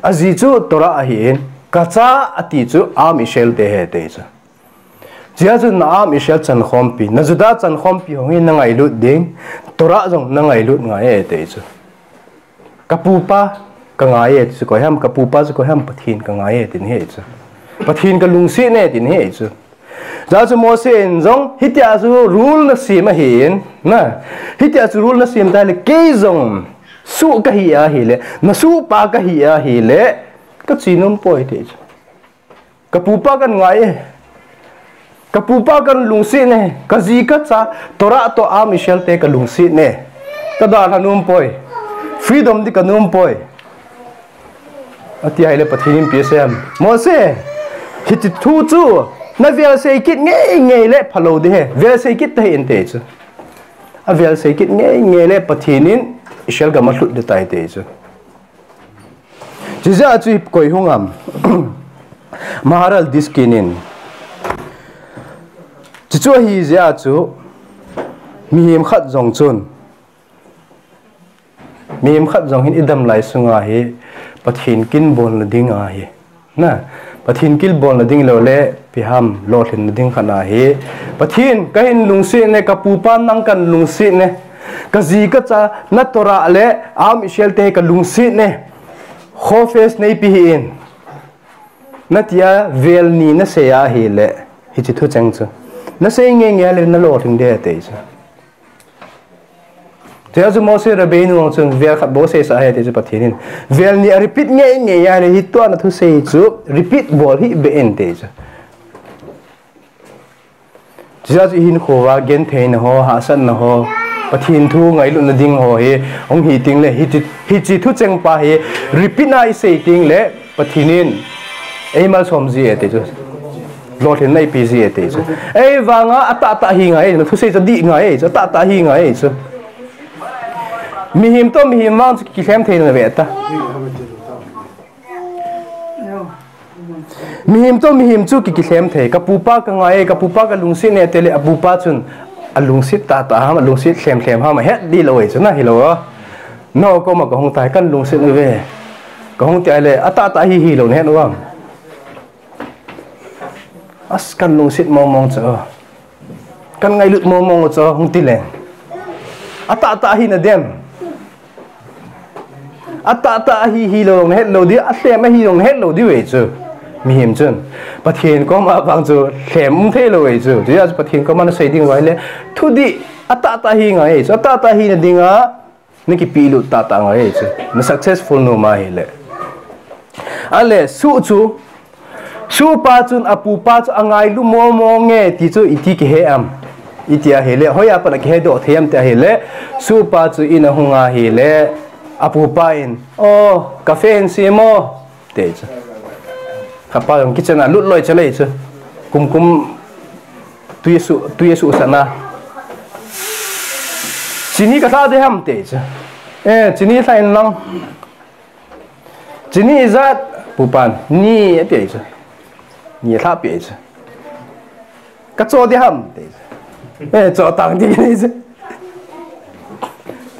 Aji chu Torah ahin, kacha ati chu Am Israel te ahi, ati chu. Chea chu na Am Israel chankhompi, na Judah chankhompi ho hi nangailut ding, Torah jong nangailut ngai e, ati chu. Kapupa kangai e, ati chu koi ham, kapupa chu koi ham, Pathen kangai e, ati ahi chu. Pathen kalungset e, ati ahi chu. Chea chu Mose in jong, hitia chu rule nasem ahin, na. Hitia chu rule nasem tale, kei jong, suh kahi ahile, na suhpa kahi ahile, kache nom poi, ati chu. Kapupa kangai e. Kapupa kalungset e. Kaji kacha, Torah toh Am Israel te kalungset e. Kadalha nom poi. Freedom di kanom poi. Ati ahile Pathen in ipi asei em? Mose, hiche thu chu, navel sei kit ngeingei le phalou ding ahi. Vel sei kit tahih in, ati chu. Avel sei kit ngeingei le Pathen in Israel gam alhut ding ahitai, ati chu. Chujeh a chu koi hung am? Maharal Diskin in. Chuchu ahi jeh a chu mihem khat jong chun. Mihem khat jong hin idam lai sunga hi Pathen kin bolna ding ahi. Na, Pathen kin bolna ding lou le ipi ham lolhinna ding khat ahi. Pathen kahin lungset e, kapupa nang kalungset e. Kaji kacha na Torah le Am Israel te kalungset e. Chofetz neipe hih in. Natia vel ni nasei ahile, hiche thucheng chu. Nasei ngeingei le nalolhing ding ahi, ati chu. Chea chu Moshe Rabbeinu jong chun vel khat bou seisah ahi, ati chu Pathen in. Vel ni a repeat ngeingei ahile, hitia nathusei chu repeat bol hih beh in, ati chu. Chujeh a chu ihinkhoa gentheina ho, hahsatna ho, Pathen thu ngailutna ding ho hi hung hi teng le, hiche, hiche thucheng pa hi repeat na isei teng le, Pathen in eimalsom ji e, ati chu. Lolhinna eipe ji e, ati chu. Ei vanga atahtah hi ngai, nathusei chu adih ngai, chu atahtah hi ngai chu. Mihem toh mihem vang chu kilhem theina ve ta. Mihem toh mihem chu ki, kilhem thei. Kapupa kangai e, kapupa kalungset e, atile apupa chun alungset tahtah ham, alungset lhemlhem ham, ahet dih lou e chu, na hilou a. Nangho koma kahung tai, kalungset uve. Kahung ti ahile, atahtah hi hilou nahet uvem? As, kalungset mongmong chu. Kangailut mongmong chu, hung ti leng. Atahtah hina dem. Atahtah ahi hilou nahet lou ding, alhem ahi jong nahet lou ding ve chu. Mihem chun. Pathen koma vang chu lhem um thei lou ve chu. Chujeh a chu Pathen koma nasei ding uva ahile, thudih atahtah hi ngai chu. Atahtah hina dinga, nakipehlut tahtah ngai chu. Na successful nom ahile. Ale, suh chu, suhpa chun apupa chu angailu mongmong e ti chu iti kihe am? Iti ahile, hoiya pat a kihedoh thei am ti ahile, suhpa chu in ahung ahile, apupa in, "O, cafe in sem o," ati chu. Khatpa jong kitchen a lut loi chalei chu. Kumkum tui su, tui su sana. "Chini kalha ding ham?" ati chu. "Eh, chini lha in lang." "Chini ijat?" Pupan, "Ni," ati chu. "Ni lhahpeh chu." "Kacho ding ham?" ati chu. "Eh, cho tang ding," ati chu.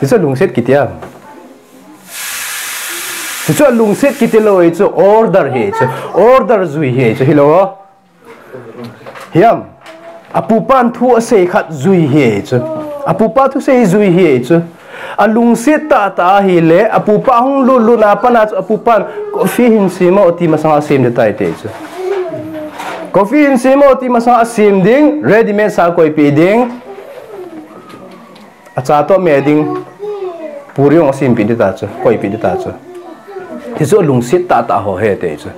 Hichu lungset kiti am? Hichu lungset kiti lou, hichu order hi chu. Order jui hi chu, hilou. Hiam, apupan thu asei khat jui hi chu. Apupa thusei jui hi chu. Alungset tahtah ahile, apupa hung lutlut a pat a chu apupan, "Coffee hin sem o," ati masanga asem ding tai, ati chu. "Coffee hin sem o," ati masanga asem ding, ready made sa koipeh ding. Acha toh me ding, puri jong asempeh ding ta chu, koipeh ding ta chu. Hichu alungset tahtah ho ahi, ati chu.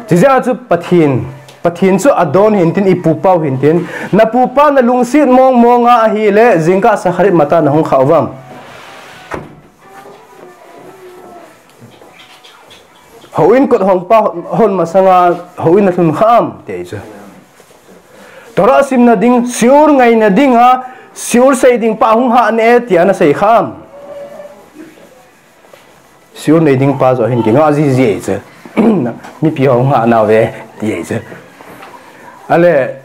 Chujeh a chu Pathen, Pathen chu adon hintin, ipupa u hintin, napupa nalungset mongmong a ahile, jingkah Shacharit matah nahung kha uvem? Houin kot hongpa hon masanga houin nalhun kha am? ati chu. Torah simna ding, shiur ngaina dinga, shiur sei ding pa hung hah ne, tia nasei kha am? Shiur nei ding pa joh hin kingah jiji e chu. Mipi hung hah nauve, ti e chu. Ale,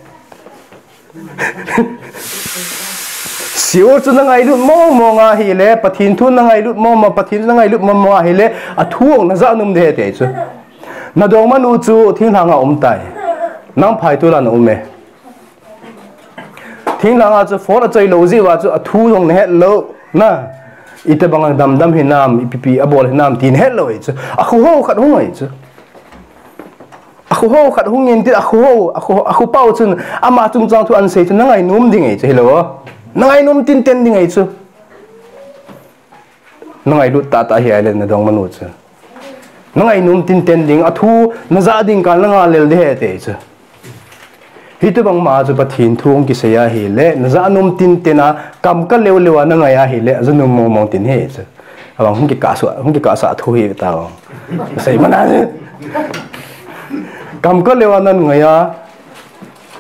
Sheol chu na ngailut mong mong ahile, Pathen thu na ngailut mong mong, Pathen chu na ngailut mong mong ahile, athu jong na ja nom ding ahi ti chu. Na dongmanu chu thinglhang a um tai. Nang phai tu la na um e. Thinglhang a chu phone a choi lou jeh uva chu athu jong na het lou. Na, itobang a damdam hinam, ipi pi abol hinam ti na het lou ahi chu. Akhoho khat hung ahi chu. Akhoho khat hung in tin, akhoho, akho, akhopa u chun ama chungchang thu ahin sei chu na ngainom ding ahi chu, hilou. Na ngainom tinten ding ahi chu. Na ngailut tahtah hih a ahile na dongmanu chu. Na ngainom tinten ding, athu na ja ding kal na ngal lel ding ahi ti chu. Hitobang ma chu Pathen thu hung kisei ahile, na ja nom tinten a, kam ka leu leu a na ngai ahile, aja nom mong mong tin ahi chu. Abang hung kikah sah, hung kikah sah thu hi ta. Sei mana chu. Kam ka leu a na ngai a,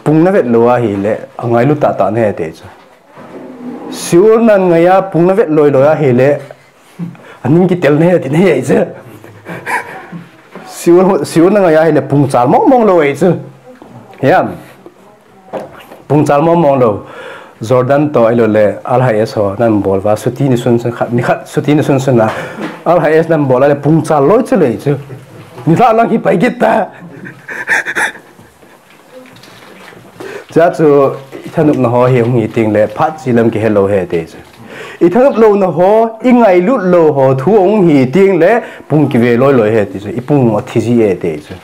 pung na vet lou ahile, angailut tahtah na ahi ti chu. Sheol na ngai a, pung na vet loi loi ahile, aning kitel na ahi ti na ahi chu. Sheol, Sheol na ngai ahile, pung chal mong mong lou ahi chu. Hiam. Pung chal mong mong lou. Jordan toh ahilou le, Al Hayes ho na bol uva, chuti ni sun sun khat, ni khat chuti ni sun sun a, Al Hayes na bol a le pung chal loi chu lei chu. Nilhah lang hi pai kit ta. Chua chu, i thanop na ho hi hung hi teng le, phat chi lam kihe lou ahi ti chu. I thanop lou na ho, i ngailut lou ho, thu hung hi teng le, pung kive loi loi ahi ti chu. I pung athi ji ahi ti chu.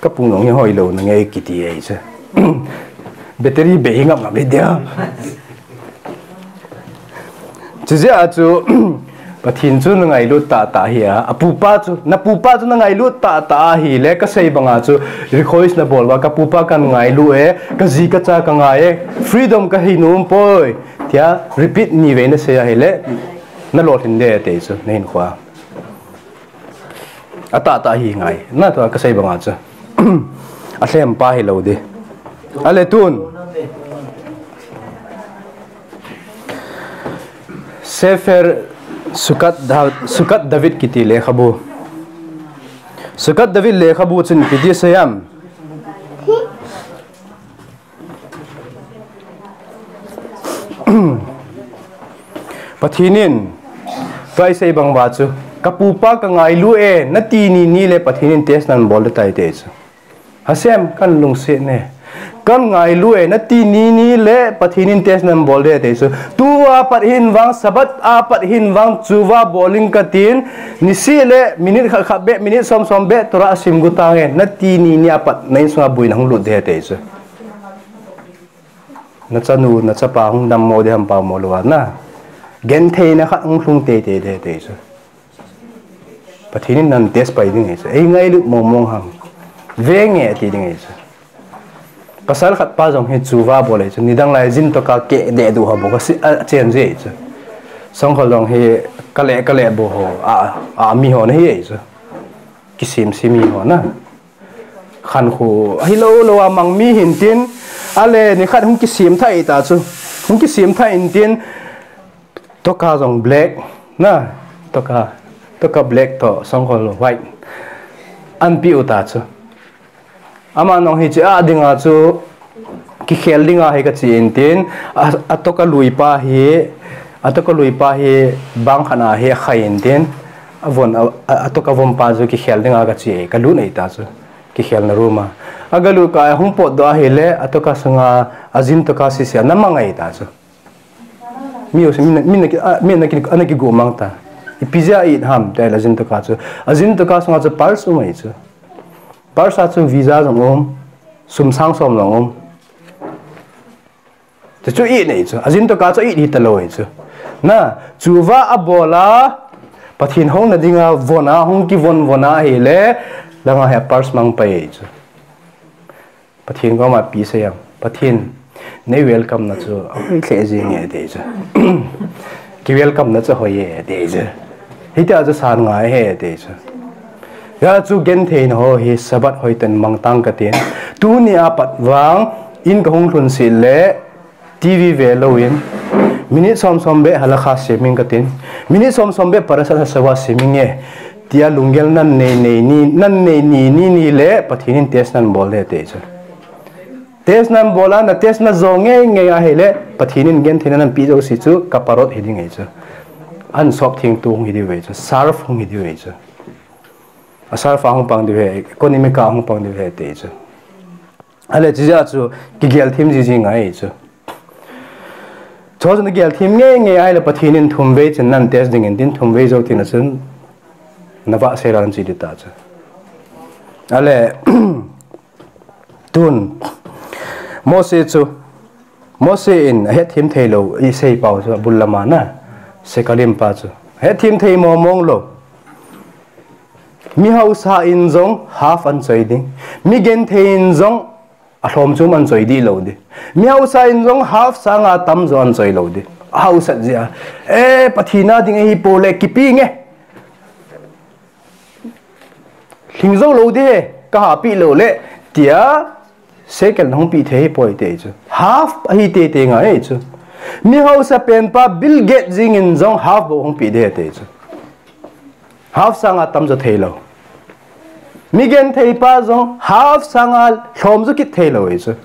Ka pung nong hi hoi lou na nge kiti ahi chu. Battery bei ngap ngap le dia. Chujeh a chu, Pathen chu na ngailut tahtah hih a, apupa chu, na pupa chu na ngailut tahtah ahile, ka sei banga chu, request na bol uva, ka pupa kan ngailu e, ka ji ka cha ka ngai e, freedom ka hi nom poi, tia repeat ni vei na sei ahile, na lolhin ding ahi ti chu, na hinkhoa. Atahtah hi ngai. Na tua ka sei banga chu. Alhem pa hilou ding. Ale tun. Sefer Sukat Da-, Sukat David kiti lekhabu. Sukat David lekhabu chun ipi ti asei em. Pathen in, tua isei bang uva chu, ka pupa ka ngailu e, nati ni ni le Pathen in test nan bol ding tai ti chu. Hashem, kan lungset e. Kan ngailu e, nati ni ni le Pathen in test nan bol ding ti chu. Tua pat hin vang, Sabbath a pat hin vang, tshuva bol inge katin, nisih le minute khat khat beh, minute som som beh, Torah sim got tange, nati ni ni a pat, na insunga buina hung lut ding ti chu. Na chanu, na chapa hung dammo ding ham pamo lou a na. Gentheina khat hung lhung teitei ding ti chu. Pathen in nan test pai ding ahi chu. Ei ngailut mong mong ham. Venge ati ding ahi chu. Pasal khat pa jong hi tshuva bol ahi chu. Nidang lai jin toka keh deh duh ho bou ka si, a, chen ji ahi chu. Songkhol jong hi kale kale bou ho. A, a mi ho na hi ahi chu. Kisim sim mi ho na. Khankho, hilou lou a mang mi hin tin, ale nikhat hung kisim thah ta chu. Hung kisim thah in tin, toka jong black, na, toka, toka black toh, songkhol white. An pe u ta chu. Ama nong hi chi a dinga chu, kikhel dinga hi ka chi in tin, a, a toka lui pa hi, a toka lui pa hi, bang khat a hi a khai in tin, a von, a, a, a toka von pa chu kikhel dinga ka chi e, ka lut nei ta chu. Kikhelna room a. A galut kah a hung potdoh ahile, a toka sunga, a jin toka sese a na mang ahi ta chu. Mi u, mi na, mi na ki, a, mi na ki, ana kigu mang ta. Ipi jeh a i ham, ti le a jin toka chu. A jin toka sunga chu purse um ahi chu. Purse a chu visa jong um, sum sang som jong um. Chu chu i nei chu, a jin toka chu i di ta lou ahi chu. Na, tshuva a bol a, Pathen houna dinga von a, hung kivon von a ahile, langa hi a purse mang pai ahi chu. Pathen koma ipi sei em. Pathen, nei welcome na chu, ahoi lheh jenge ti chu. Ki welcome na chu hoi e, ti chu. Hitia chu san ngai e, ti chu. Hia chu gentheina ho hi Sabbath hoiten mang tang katin. Tuni a pat vang, in ka hung lhun seh le, T V ve lou in, minute som som beh halakha sim inge katin. Minute som som beh Parashat Hashavua sim inge. Tia lunggel nan nei nei ni, nan nei ni ni ni le Pathen in test nan bol le te chu. Test nan bol a, na test na jo ngei ngei ahile, Pathen in gentheina nan pe jouse chu kaparot hi ding ahi chu. An sop theng tu hung hi diu ahi chu, surf hung hi diu ahi chu. A surf a hung pang diu ahi, economic a hung pang diu ahi te chu. Ale, chujeh chu kigel thim jiji ngai chu. Chu chu na gel thim ngei ngei ahile Pathen in thum vei chun nan test ding in tin thum vei jou tin a chun na vah sei ran chi di ta chu. Ale, tun Mose chu, Mose in a het thim thei lou, i sei pau chu, bul lama na, Sekalim pa chu. A het thim thei mong mong lou. Mi hausa in jong half an choi ding. Mi genthei in jong a lhom chom an choi di lou di. Mi hausa in jong half sanga tam jo an choi lou di. A hausa jia. E, Pathen a ding ahi pole kipi nge. Lhing jou lou di he, ka hapi lou le, tia, sekel na hung pi thei hi poi te chu. Half ahi te te ngai chu. Mi hausa pen pa Bill Gates jing in jong half bou hung pi de te chu. Half sanga tam jo thei lou. Mi genthei pa jong half sanga lhom jo kit thei lou ahi chu.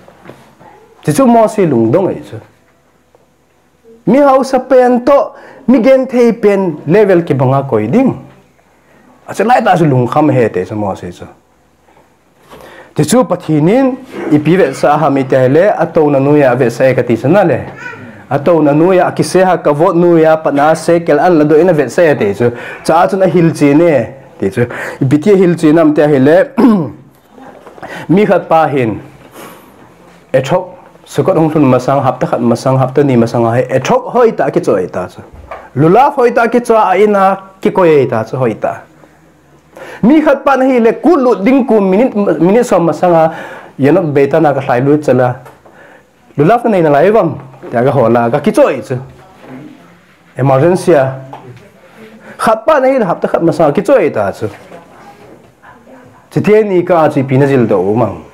Ti chu Mose lungdong ahi chu. Mi hausa pen toh, mi genthei pen level kibanga koi ding. A chu lai ta chu lungkham he te chu Mose chu. Ti chu Pathen in ipi vetsah ham i ti le, a touna noiya vetsah e ka ti chu na le. A touna noiya, a kiseh a kavot noiya, pat na sekel an la doh in a vetsah e te chu. Cha a chun a hilchen e, ti chu. Ipi ti a hilchen am ti ahile, mi khat pa hin, Etrog, Sukkot hung lhun masang, hapta khat masang, hapta ni masang a hi, Etrog hoitah a kichoh ahi ta chu. Lulav hoitah a kichoh a, a in a kikoi ahi ta chu hoitah. Mi khat pa na hile, kut lut ding kum minute, minute som masang a, Yanot Beit Ha'ana ka lhai lut chal a. Lulav na nei nalai uvam, tia ka hol a, ka kichoh ahi chu. Emergency a. Khat pa na hile, hapta khat masang a kichoh ahi ta chu. Chuteni kah a chu ipi na jil doh u mang.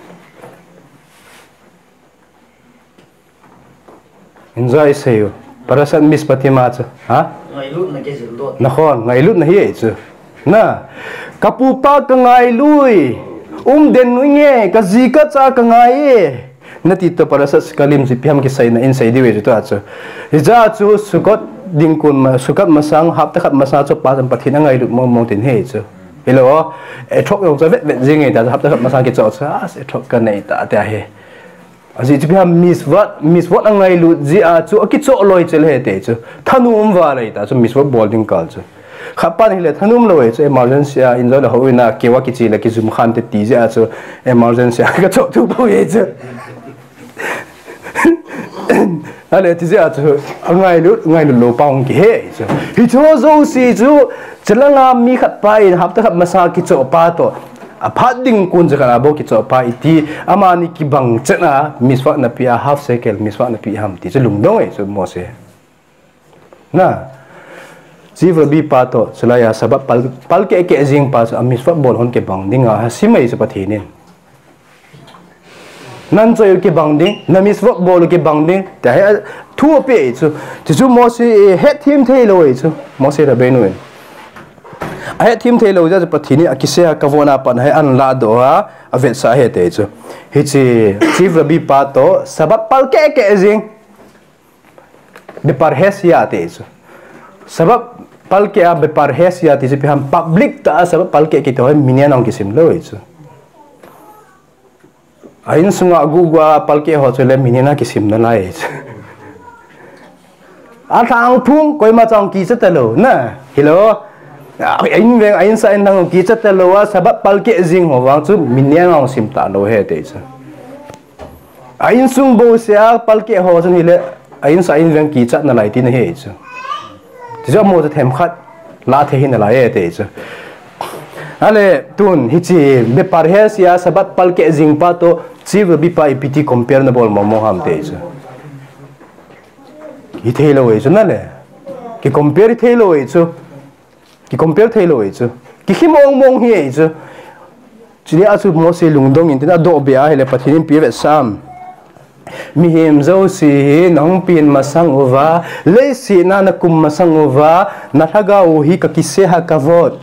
Enjoy sei u. Parashat Mishpatim a chu. Ha? Ngailutna kijil doh. Nakhon, ngailutna hi ahi chu. Na. Ka pupa ka ngailu e. Um den u nge, ka ji ka cha ka ngai e. Na ti toh Parashat Shekalim chu ipi ham kiseina in sei diu ahi chu tua chu. Hijeh a chu Sukkot ding kun ma, Sukkot masang, hapta khat masang chu pa chan Pathen a ngailut mong mong tin ahi chu. Hilou, Etrog jong chu vet vet jing e ta, hapta khat masang kichoh chu, a, Etrog ka nei ta, tia hi. Ajeh chu ipi ham mitzvot, mitzvot a ngailut jeh a chu, a kichoh loi chel he te chu. Thanom val ahi ta chu, mitzvot bol ding kal chu. Khat pa na hile thanom lou ahi chu, emergency a, in jong le houin a, keu a kiche le kijum khan te ti jeh a chu, emergency a, ka choh thu pou ahi chu. Ale, ti jeh a chu, a ngailut, ngailut lou pa hung kihe chu. Hiche jouse chu, chalanga mi khat pa in hapta khat masa kichoh pa toh, a phat ding kun cha khat a bou kichoh pa iti, amani kibang chet a, mitzvot na pe a, half shekel mitzvot na pe ham ti chu lungdong ahi chu Mose. Na, Chief Rabbi pa toh, chulai a Sabbath pal, pal keh keh jing pa chu, a mitzvot bol hon kibang ding a, asim ahi chu Pathen in. Nan choi u kibang ding, na mitzvot bol u kibang ding, tia hi a thu ape ahi chu. Chuchu Mose, eh, hetthem thei lou ahi chu. Moshe Rabbeinu in. A hetthem thei lou jeh chu Pathen in a kiseh a kavot na pat hi an ladoh a, a vetsah ahi ti chu. Hiche Chief Rabbi pa toh, Sabbath pal keh keh jing. Beparhesia ti chu. Sabbath pal keh a beparhesia ti chu ipi ham public tah a Sabbath pal keh kiti ho hi minyan a hung kisim lou ahi chu. A insunga gugu a pal keh ho chu le minyan a kisim nalai ahi chu. A lhangphung koima chang kicha talou na. Hilou. A inveng a insa inlhang kicha talou a Sabbath pal keh jing ho vang chu minyan a hung sim talou ahi ti chu. A insung bouseh a pal keh ho chun hile, a insa inveng kicha nalai tina ahi chu. Tichu amaho chu themkhat la thei hi nalai e ti chu. Ale, tun, hiche, beparhesia Sabbath pal keh jing pa toh, Chief Rabbi pa ipi ti compare na bol mong mong ham ti chu. Hi thei lou ahi chu nale. Ki compare thei lou ahi chu. Ki compare thei lou ahi chu. Ki khi mong mong hi ahi chu. Chuti a chu Mose lungdong in tin a doh be a hile Pathen in ipi avetsah am. Mihem jouse hi na hung pen masang uva, leiset a na kum masang uva, na lhagao hi ka kiseh a kavot.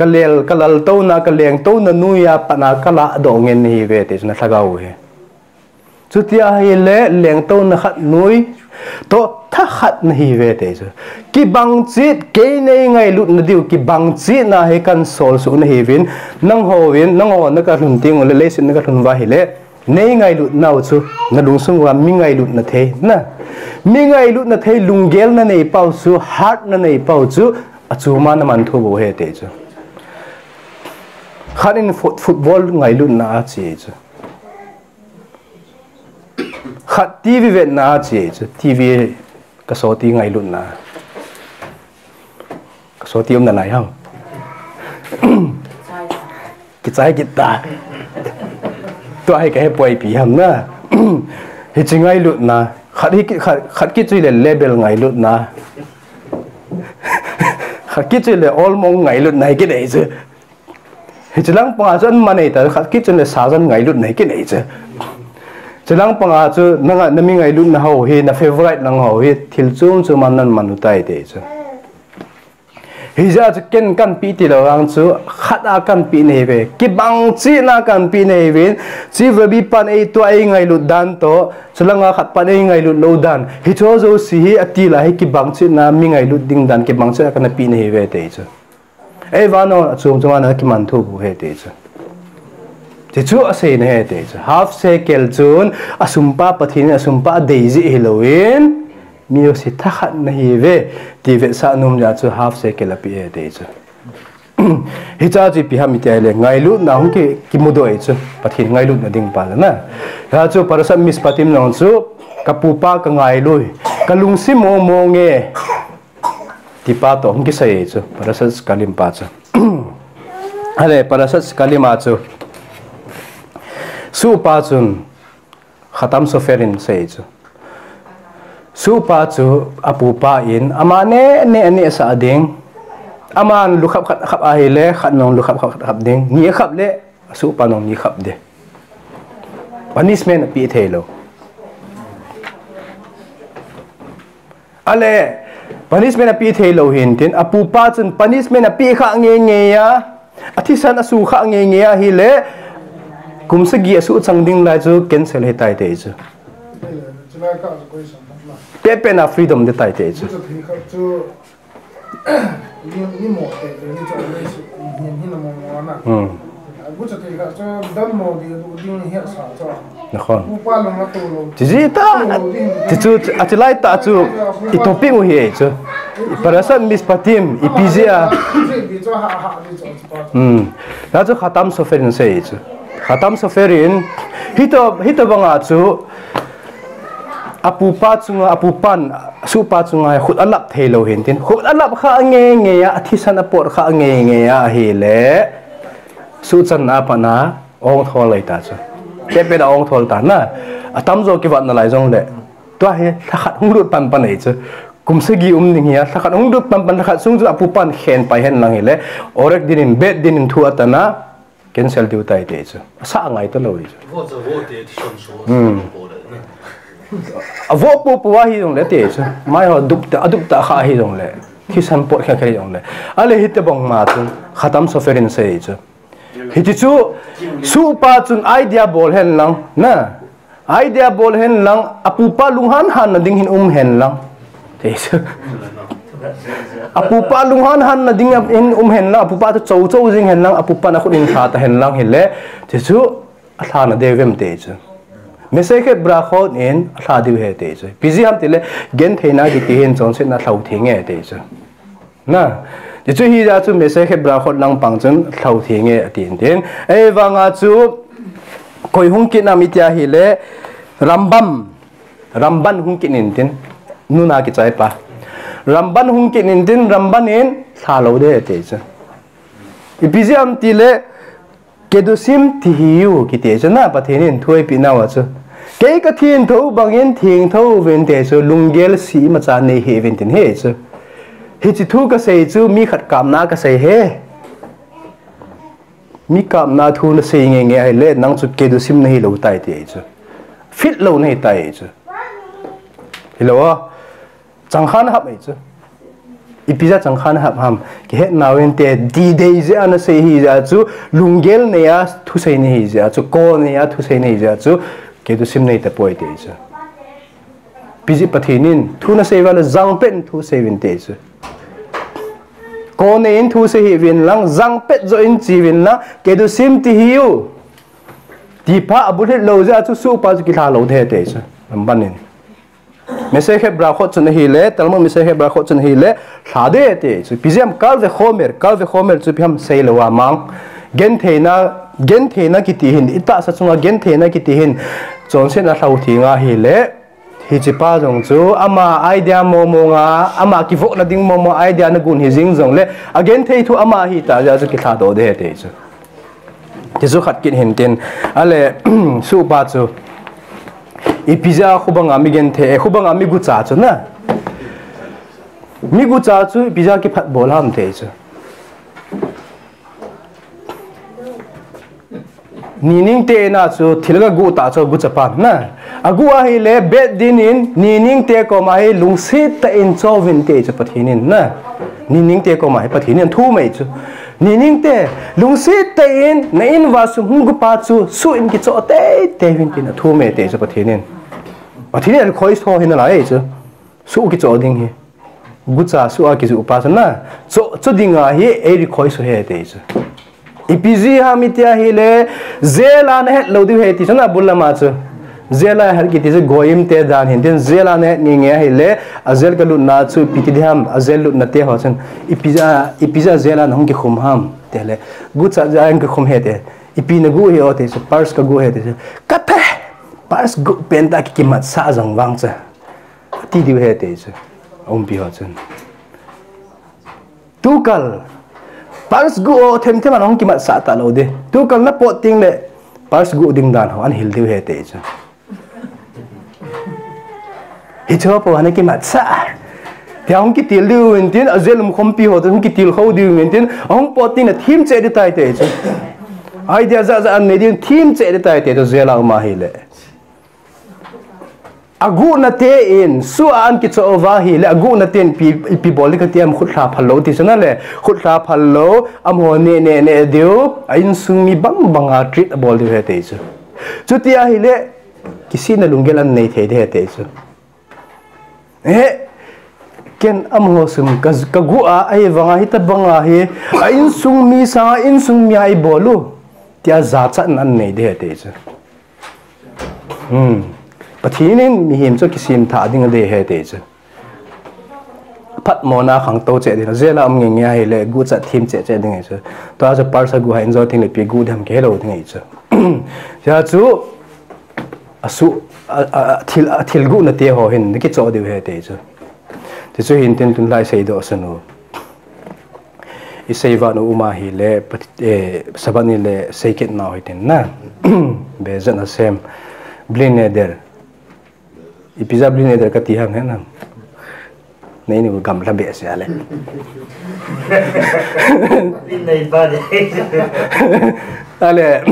Kalel, kalaltouna, kalengtouna noiya pat a kaladoh ngen nahiuve ti chu nalhagao u hi. Chuti ahile lengtouna khat noi toh tha khat nahiuve ti chu. Kibang chet, kei nei ngailutna diu, kibang chetna hi kahin sol suh nahiuvin, nanghouvin, nangho nakalhun teng uleh, leiset nakalhun uva ahile, nei ngailutnau chu, nalungsung uva mi ngailutna thei, na. Mi ngailutna thei lunggel nanei pau chu, heart nanei pau chu, achom a naman thou bou ahi ti chu. Khat in foot-, football ngailutna ache chu. Khat TV vetna ache chu. TV kasoti ngailutna. Kasoti umna lai ham. Kichai kit ta. Tua hi kahe poi ipi ham na. Hiche ngailutna. Khat hi ki-, khat, khat kichoi le label ngailutna. Khat kichoi le olmong ngailutna hi kinei chu. Hiche lang panga chu aman nei ta, khat kichoi le sajan ngailutna hi kinei chu. Hiche lang panga chu nanga, nami ngailutna ho hi, na favorite lang ho hi, thil chom chom a naman u tai ti chu. Hijeh a chu ken kahin pe tilou vang chu, khat a kahin pe nahiuve. Kibang chetna kahin pe nahiuvin, hiche Rabi pan eitoh a eingailut dan toh, chulanga khat pan eingailut lou dan. Hiche jouse hi atil a hi kibang chetna mi ngailut ding dan, kibang chetna kana pe nahiuve ti chu. Eivannau achom chom a nakiman thou bou ahi ti chu. Ti chu aseina ahi ti chu. Half shekel chun asum pa Pathen in asum pa adei jeh hilouvin, mi jouse tha khat nahiuve, ti vetsah nom jeh a chu half shekel ape ahi ti chu. Hiche chu ipi ham iti ahile, ngailutna hung ki, kimudoh ahi chu, Pathen ngailutna ding pa chu na. Hiche chu Parashat Mishpatim jong chu, kapupa kangailu, kalungset mong mong e, ti pa toh hung kisei ahi chu, Parashat Shekalim pa chu. Ahile, Parashat Shekalim a chu, sohpa chun, Khatam Sofer in asei chu. Sohpa chu apupa in ama neh neh anehsah ding. Aman lukhap khat khap ahile, khat in jong lukhap khat khap ding. Ni akhap le, asohpa in jong ni khap ding. Punishment ape thei lou. Ahile, punishment ape thei lou hintin, apupa chun punishment ape kha ngei ngei a, athisan asu kha ngei ngei ahile, kum sagi asuh chang ding lai chu cancel ahitai ti chu. Pehpeh na freedom ding tai ti chu. Hmm. Nakhon. Tiji ta, ti chu, atilai ta chu, i topic u hi chu. Parashat Mishpatim, ipi jeh a. Hmm. Na chu Khatam Sofer in asei chu. Khatam Sofer in, hito, hito banga chu, apupa chunga, apupan, sohpa chunga khut alap thei lou hintin. Khut alap kha ngei ngei a, athisan apot kha ngei ngei a ahile. Suhchan a pat a, ong thol lai ta chu. Pehpeh a ong thol ta na. Atamjo kivat nalai jongle. Tua hi, lhakhat hung lut pan pan ahi chu. Kum sagi um ding hi a, lhakhat hung lut pan pan, lhakhat sung chu apupan khen pai hen lang hile. Orek din in, bet din in thu atan a. Cancel diu tai ti chu. Asa ngai talou chu. Avoh popo ahi jongle ti chu. Mai ho dup ta, adup ta kha ahi jongle. Thisan pot kha kha ahi jongle. Ahile hiti bang ma chu. Khatam Sofer in asei chu. Hiti chu. Sohpa chun idea bol hen lang. Na. Idea bol hen lang, apupa lunghan han na ding hin um hen lang. Apupa lunghan han na ding hin um hen lang, apupa chu chou chou jing hen lang, apupa na khut in lha ta hen lang hile, ti chu alha na deu vem ti chu. Masechet Berachot in alha diu ahi ti chu. Ipi jeh ham tile, gentheina kiti hin chonsetna lhou thei nge ti chu. Na, ti chu hijeh a chu Masechet Berachot lang pang chun lhou thei nge ati intin. Eivang a chu koi hung kit nam iti ahile Rambam, Ramban hung kit intin. Nuna kichai pa. Ramban hung kit intin, Ramban in lha lou ding ati chu. Ipi jeh ham tile Kedoshim tihiyu kiti chu na Pathen in thu eipeh nauva chu. Kei katheng thou bangin theng thou uvin ti chu lunggel se imacha nei hih uvin tin ahi chu. Hiche thu kasei chu mi khat kapna kasei ahi. Mi kapna thu nasei nge nge ahile nang chu Kedoshim nahi lou tai ti chu. Fit lou nahi tai chu. Hilou a. Changkhat hap ahi chu. Ipi jeh a changkhat nahap ham, kihet nauvinte, ti dei jeh a nasei ahi jeh a chu, lunggel nei a thusei nahi jeh a chu, kol nei a thusei nahi jeh a chu, kei thu sim nei tapoi ti chu. Ipi jeh Pathen in thu nasei uva le jangpet in thusei uvin ti chu. Kol nei in thusei hih uvin lang, jangpet joh in che uvin lang, kei thu sim ti hiu. Ti pa abulhit lou jeh a chu suhpa chu kilha lou ding ahi ti chu. Lamban in. Masechet Berachot chun ahile, Talmud Masechet Berachot chun ahile, lha ding ahi ti chu. Ipi jeh ham kal ve khomer, kal ve khomer chu ipi ham sei lou a mang. Gentheina, gentheina kiti hin, itahsa chunga gentheina kiti hin, chonsetna lhau theng ahile, hiche pa jong chu, ama idea momo nga, ama kivohna ding momo idea nagon hijing jongle, agenthei thu ama ahitah jeh a chu kilhadoh ding ahi ti chu. Ti chu khat kit hintin, ale, suhpa chu. Ipi jeh a khubanga mi genthei, eh, khubanga mi gucha chu na. Mi gucha chu ipi jeh a kiphat bol ham ti chu. Nining tena chu thil kaguh tah chu aguh chapan na. Aguh ahile Beit Din in nining te koma hi lungset tah in cho uvin ti chu Pathen in na. Nining te koma hi Pathen in thum e chu. Nining te, lungset tah in na in uva sum hung guh pa chu suh in kicho teitei uvin tin athum e ti chu Pathen in. Pathen in request ho hi nalai e chu. Suh kicho ding hi. Gucha suh a kijuh pa chu na. Cho, cho dinga hi ei request u ahi ti chu. Ipi jeh ham iti ahile, jail a nahet lou diu ahi ti chu na, abul lama chu. Jail a het kiti chu goyim te dan hintin, jail a nahet ngenge ahile, a jail kalutna chu ipi ti ding ham, a jail lutna te ho chun. Ipi jeh a, ipi jeh a jail a nahung kikhum ham, ti le. Gucha jeh a kikhum ahi ti. Ipi naguh hi o ti chu, purse kaguh ahi ti chu. Kathe! Purse guh pen tah kikimatsah jong vang chu. Ti diu ahi ti chu. Umpi ho chun. Tukal. Purse guh o themthem a nahung kimatsah talou ding. Tukal napot teng le purse guh ding dan ho anhil diu ahi ti chu. Hiche ho po ana kimatsah. Tia hung kitil diu intin, a jail umkhompi ho, hung kitil khou diu intin, ahung pot teng le thim cheh ding tai ti chu. Idea jat jat anei diu, thim cheh ding tai ti chu, jail a um ahile. Aguhna te in, suh a ana kichoh uva ahile, aguhna ten ipi, ipi bol ding kati ham, khut lha phal lou ti chu na le, khut lha phal lou, amaho neh, neh, neh diu, a insung mi bang banga treat abol diu ahi ti chu. Chuti ahile, kisihna lunggel ana nei thei ding ahi ti chu. Eh, ken amaho sum ka, kaguh a, ahivanga hitabanga hi, a insung mi sanga, insung mi a ibol u. Tia jachatna ana nei ding ahi ti chu. Hmm. Pathen in mihem chu kisemthah ding adei ahi ti chu. Phatmona khangtou cheh ding, jail a um ngenge ahile, guhchat thim cheh cheh ding ahi chu. Tua chu purse aguh a injo teng le ipi guh ding ham kihelou ding ahi chu. Hia chu, asuh, a, a, a thil, a thil guhna te ho hin, nakichoh diu ahi ti chu. Ti chu hintin tunlai seidoh san u. Isei vat u um ahile, Pat-, eh, Sabbath ni le seikit nau hitin na. Bezat Hashem. Bli neder. Ipi jeh a bli neder kati ham he na. Nei ni gamla behseh a le. Bli nei ba de. Ale,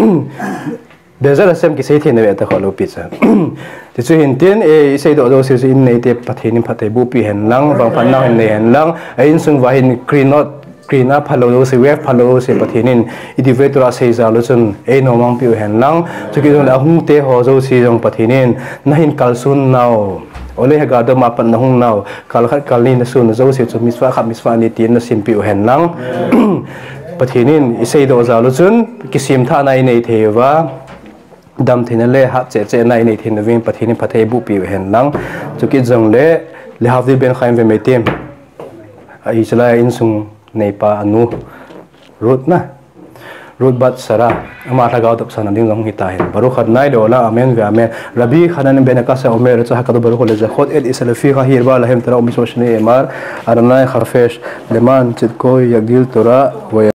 Bezat Hashem kisei theina ve ta kholou pi cha. Ti chu hintin, eh, iseidoh jouse chu in neite Pathen in phatthei bohpeh hen lang, vangphatna hin nei hen lang, a insung uva hin krinot, krina phalou jouse, wave phalou jouse Pathen in, i diu ve tua seijal u chun, einomang peh u hen lang, chukit jongle ahung te ho jouse jong Pathen in, nahin kalson nau, Olei Haggadah a pat nahung nau, kal khat kal ni nasun jouse chu mitzvah khat mitzvah ni tin nasimpeh u hen lang. Pathen in iseidoh jal u chun, kisemthahna inei thei uva, damtheina le hat cheh chehna inei theina uvin Pathen in phatthei bohpeh u hen lang. Chukit jongle, Lehavdil ben chayim ve meitim. A Israel insung neipa anu. Ruth na. Ruth bat Sarah. Ama lhagao dopsahna ding jong hita hen. Baruch Adonai leolam, amen ve amen. Rabbi Hanan ben Akasa omer, Hakadol Baruch Hu lezachot et Israel lefi ha'ir ba lahem Torah umitzvot shenei emar. Adonai chafetz leman tzedko yagdil Torah ve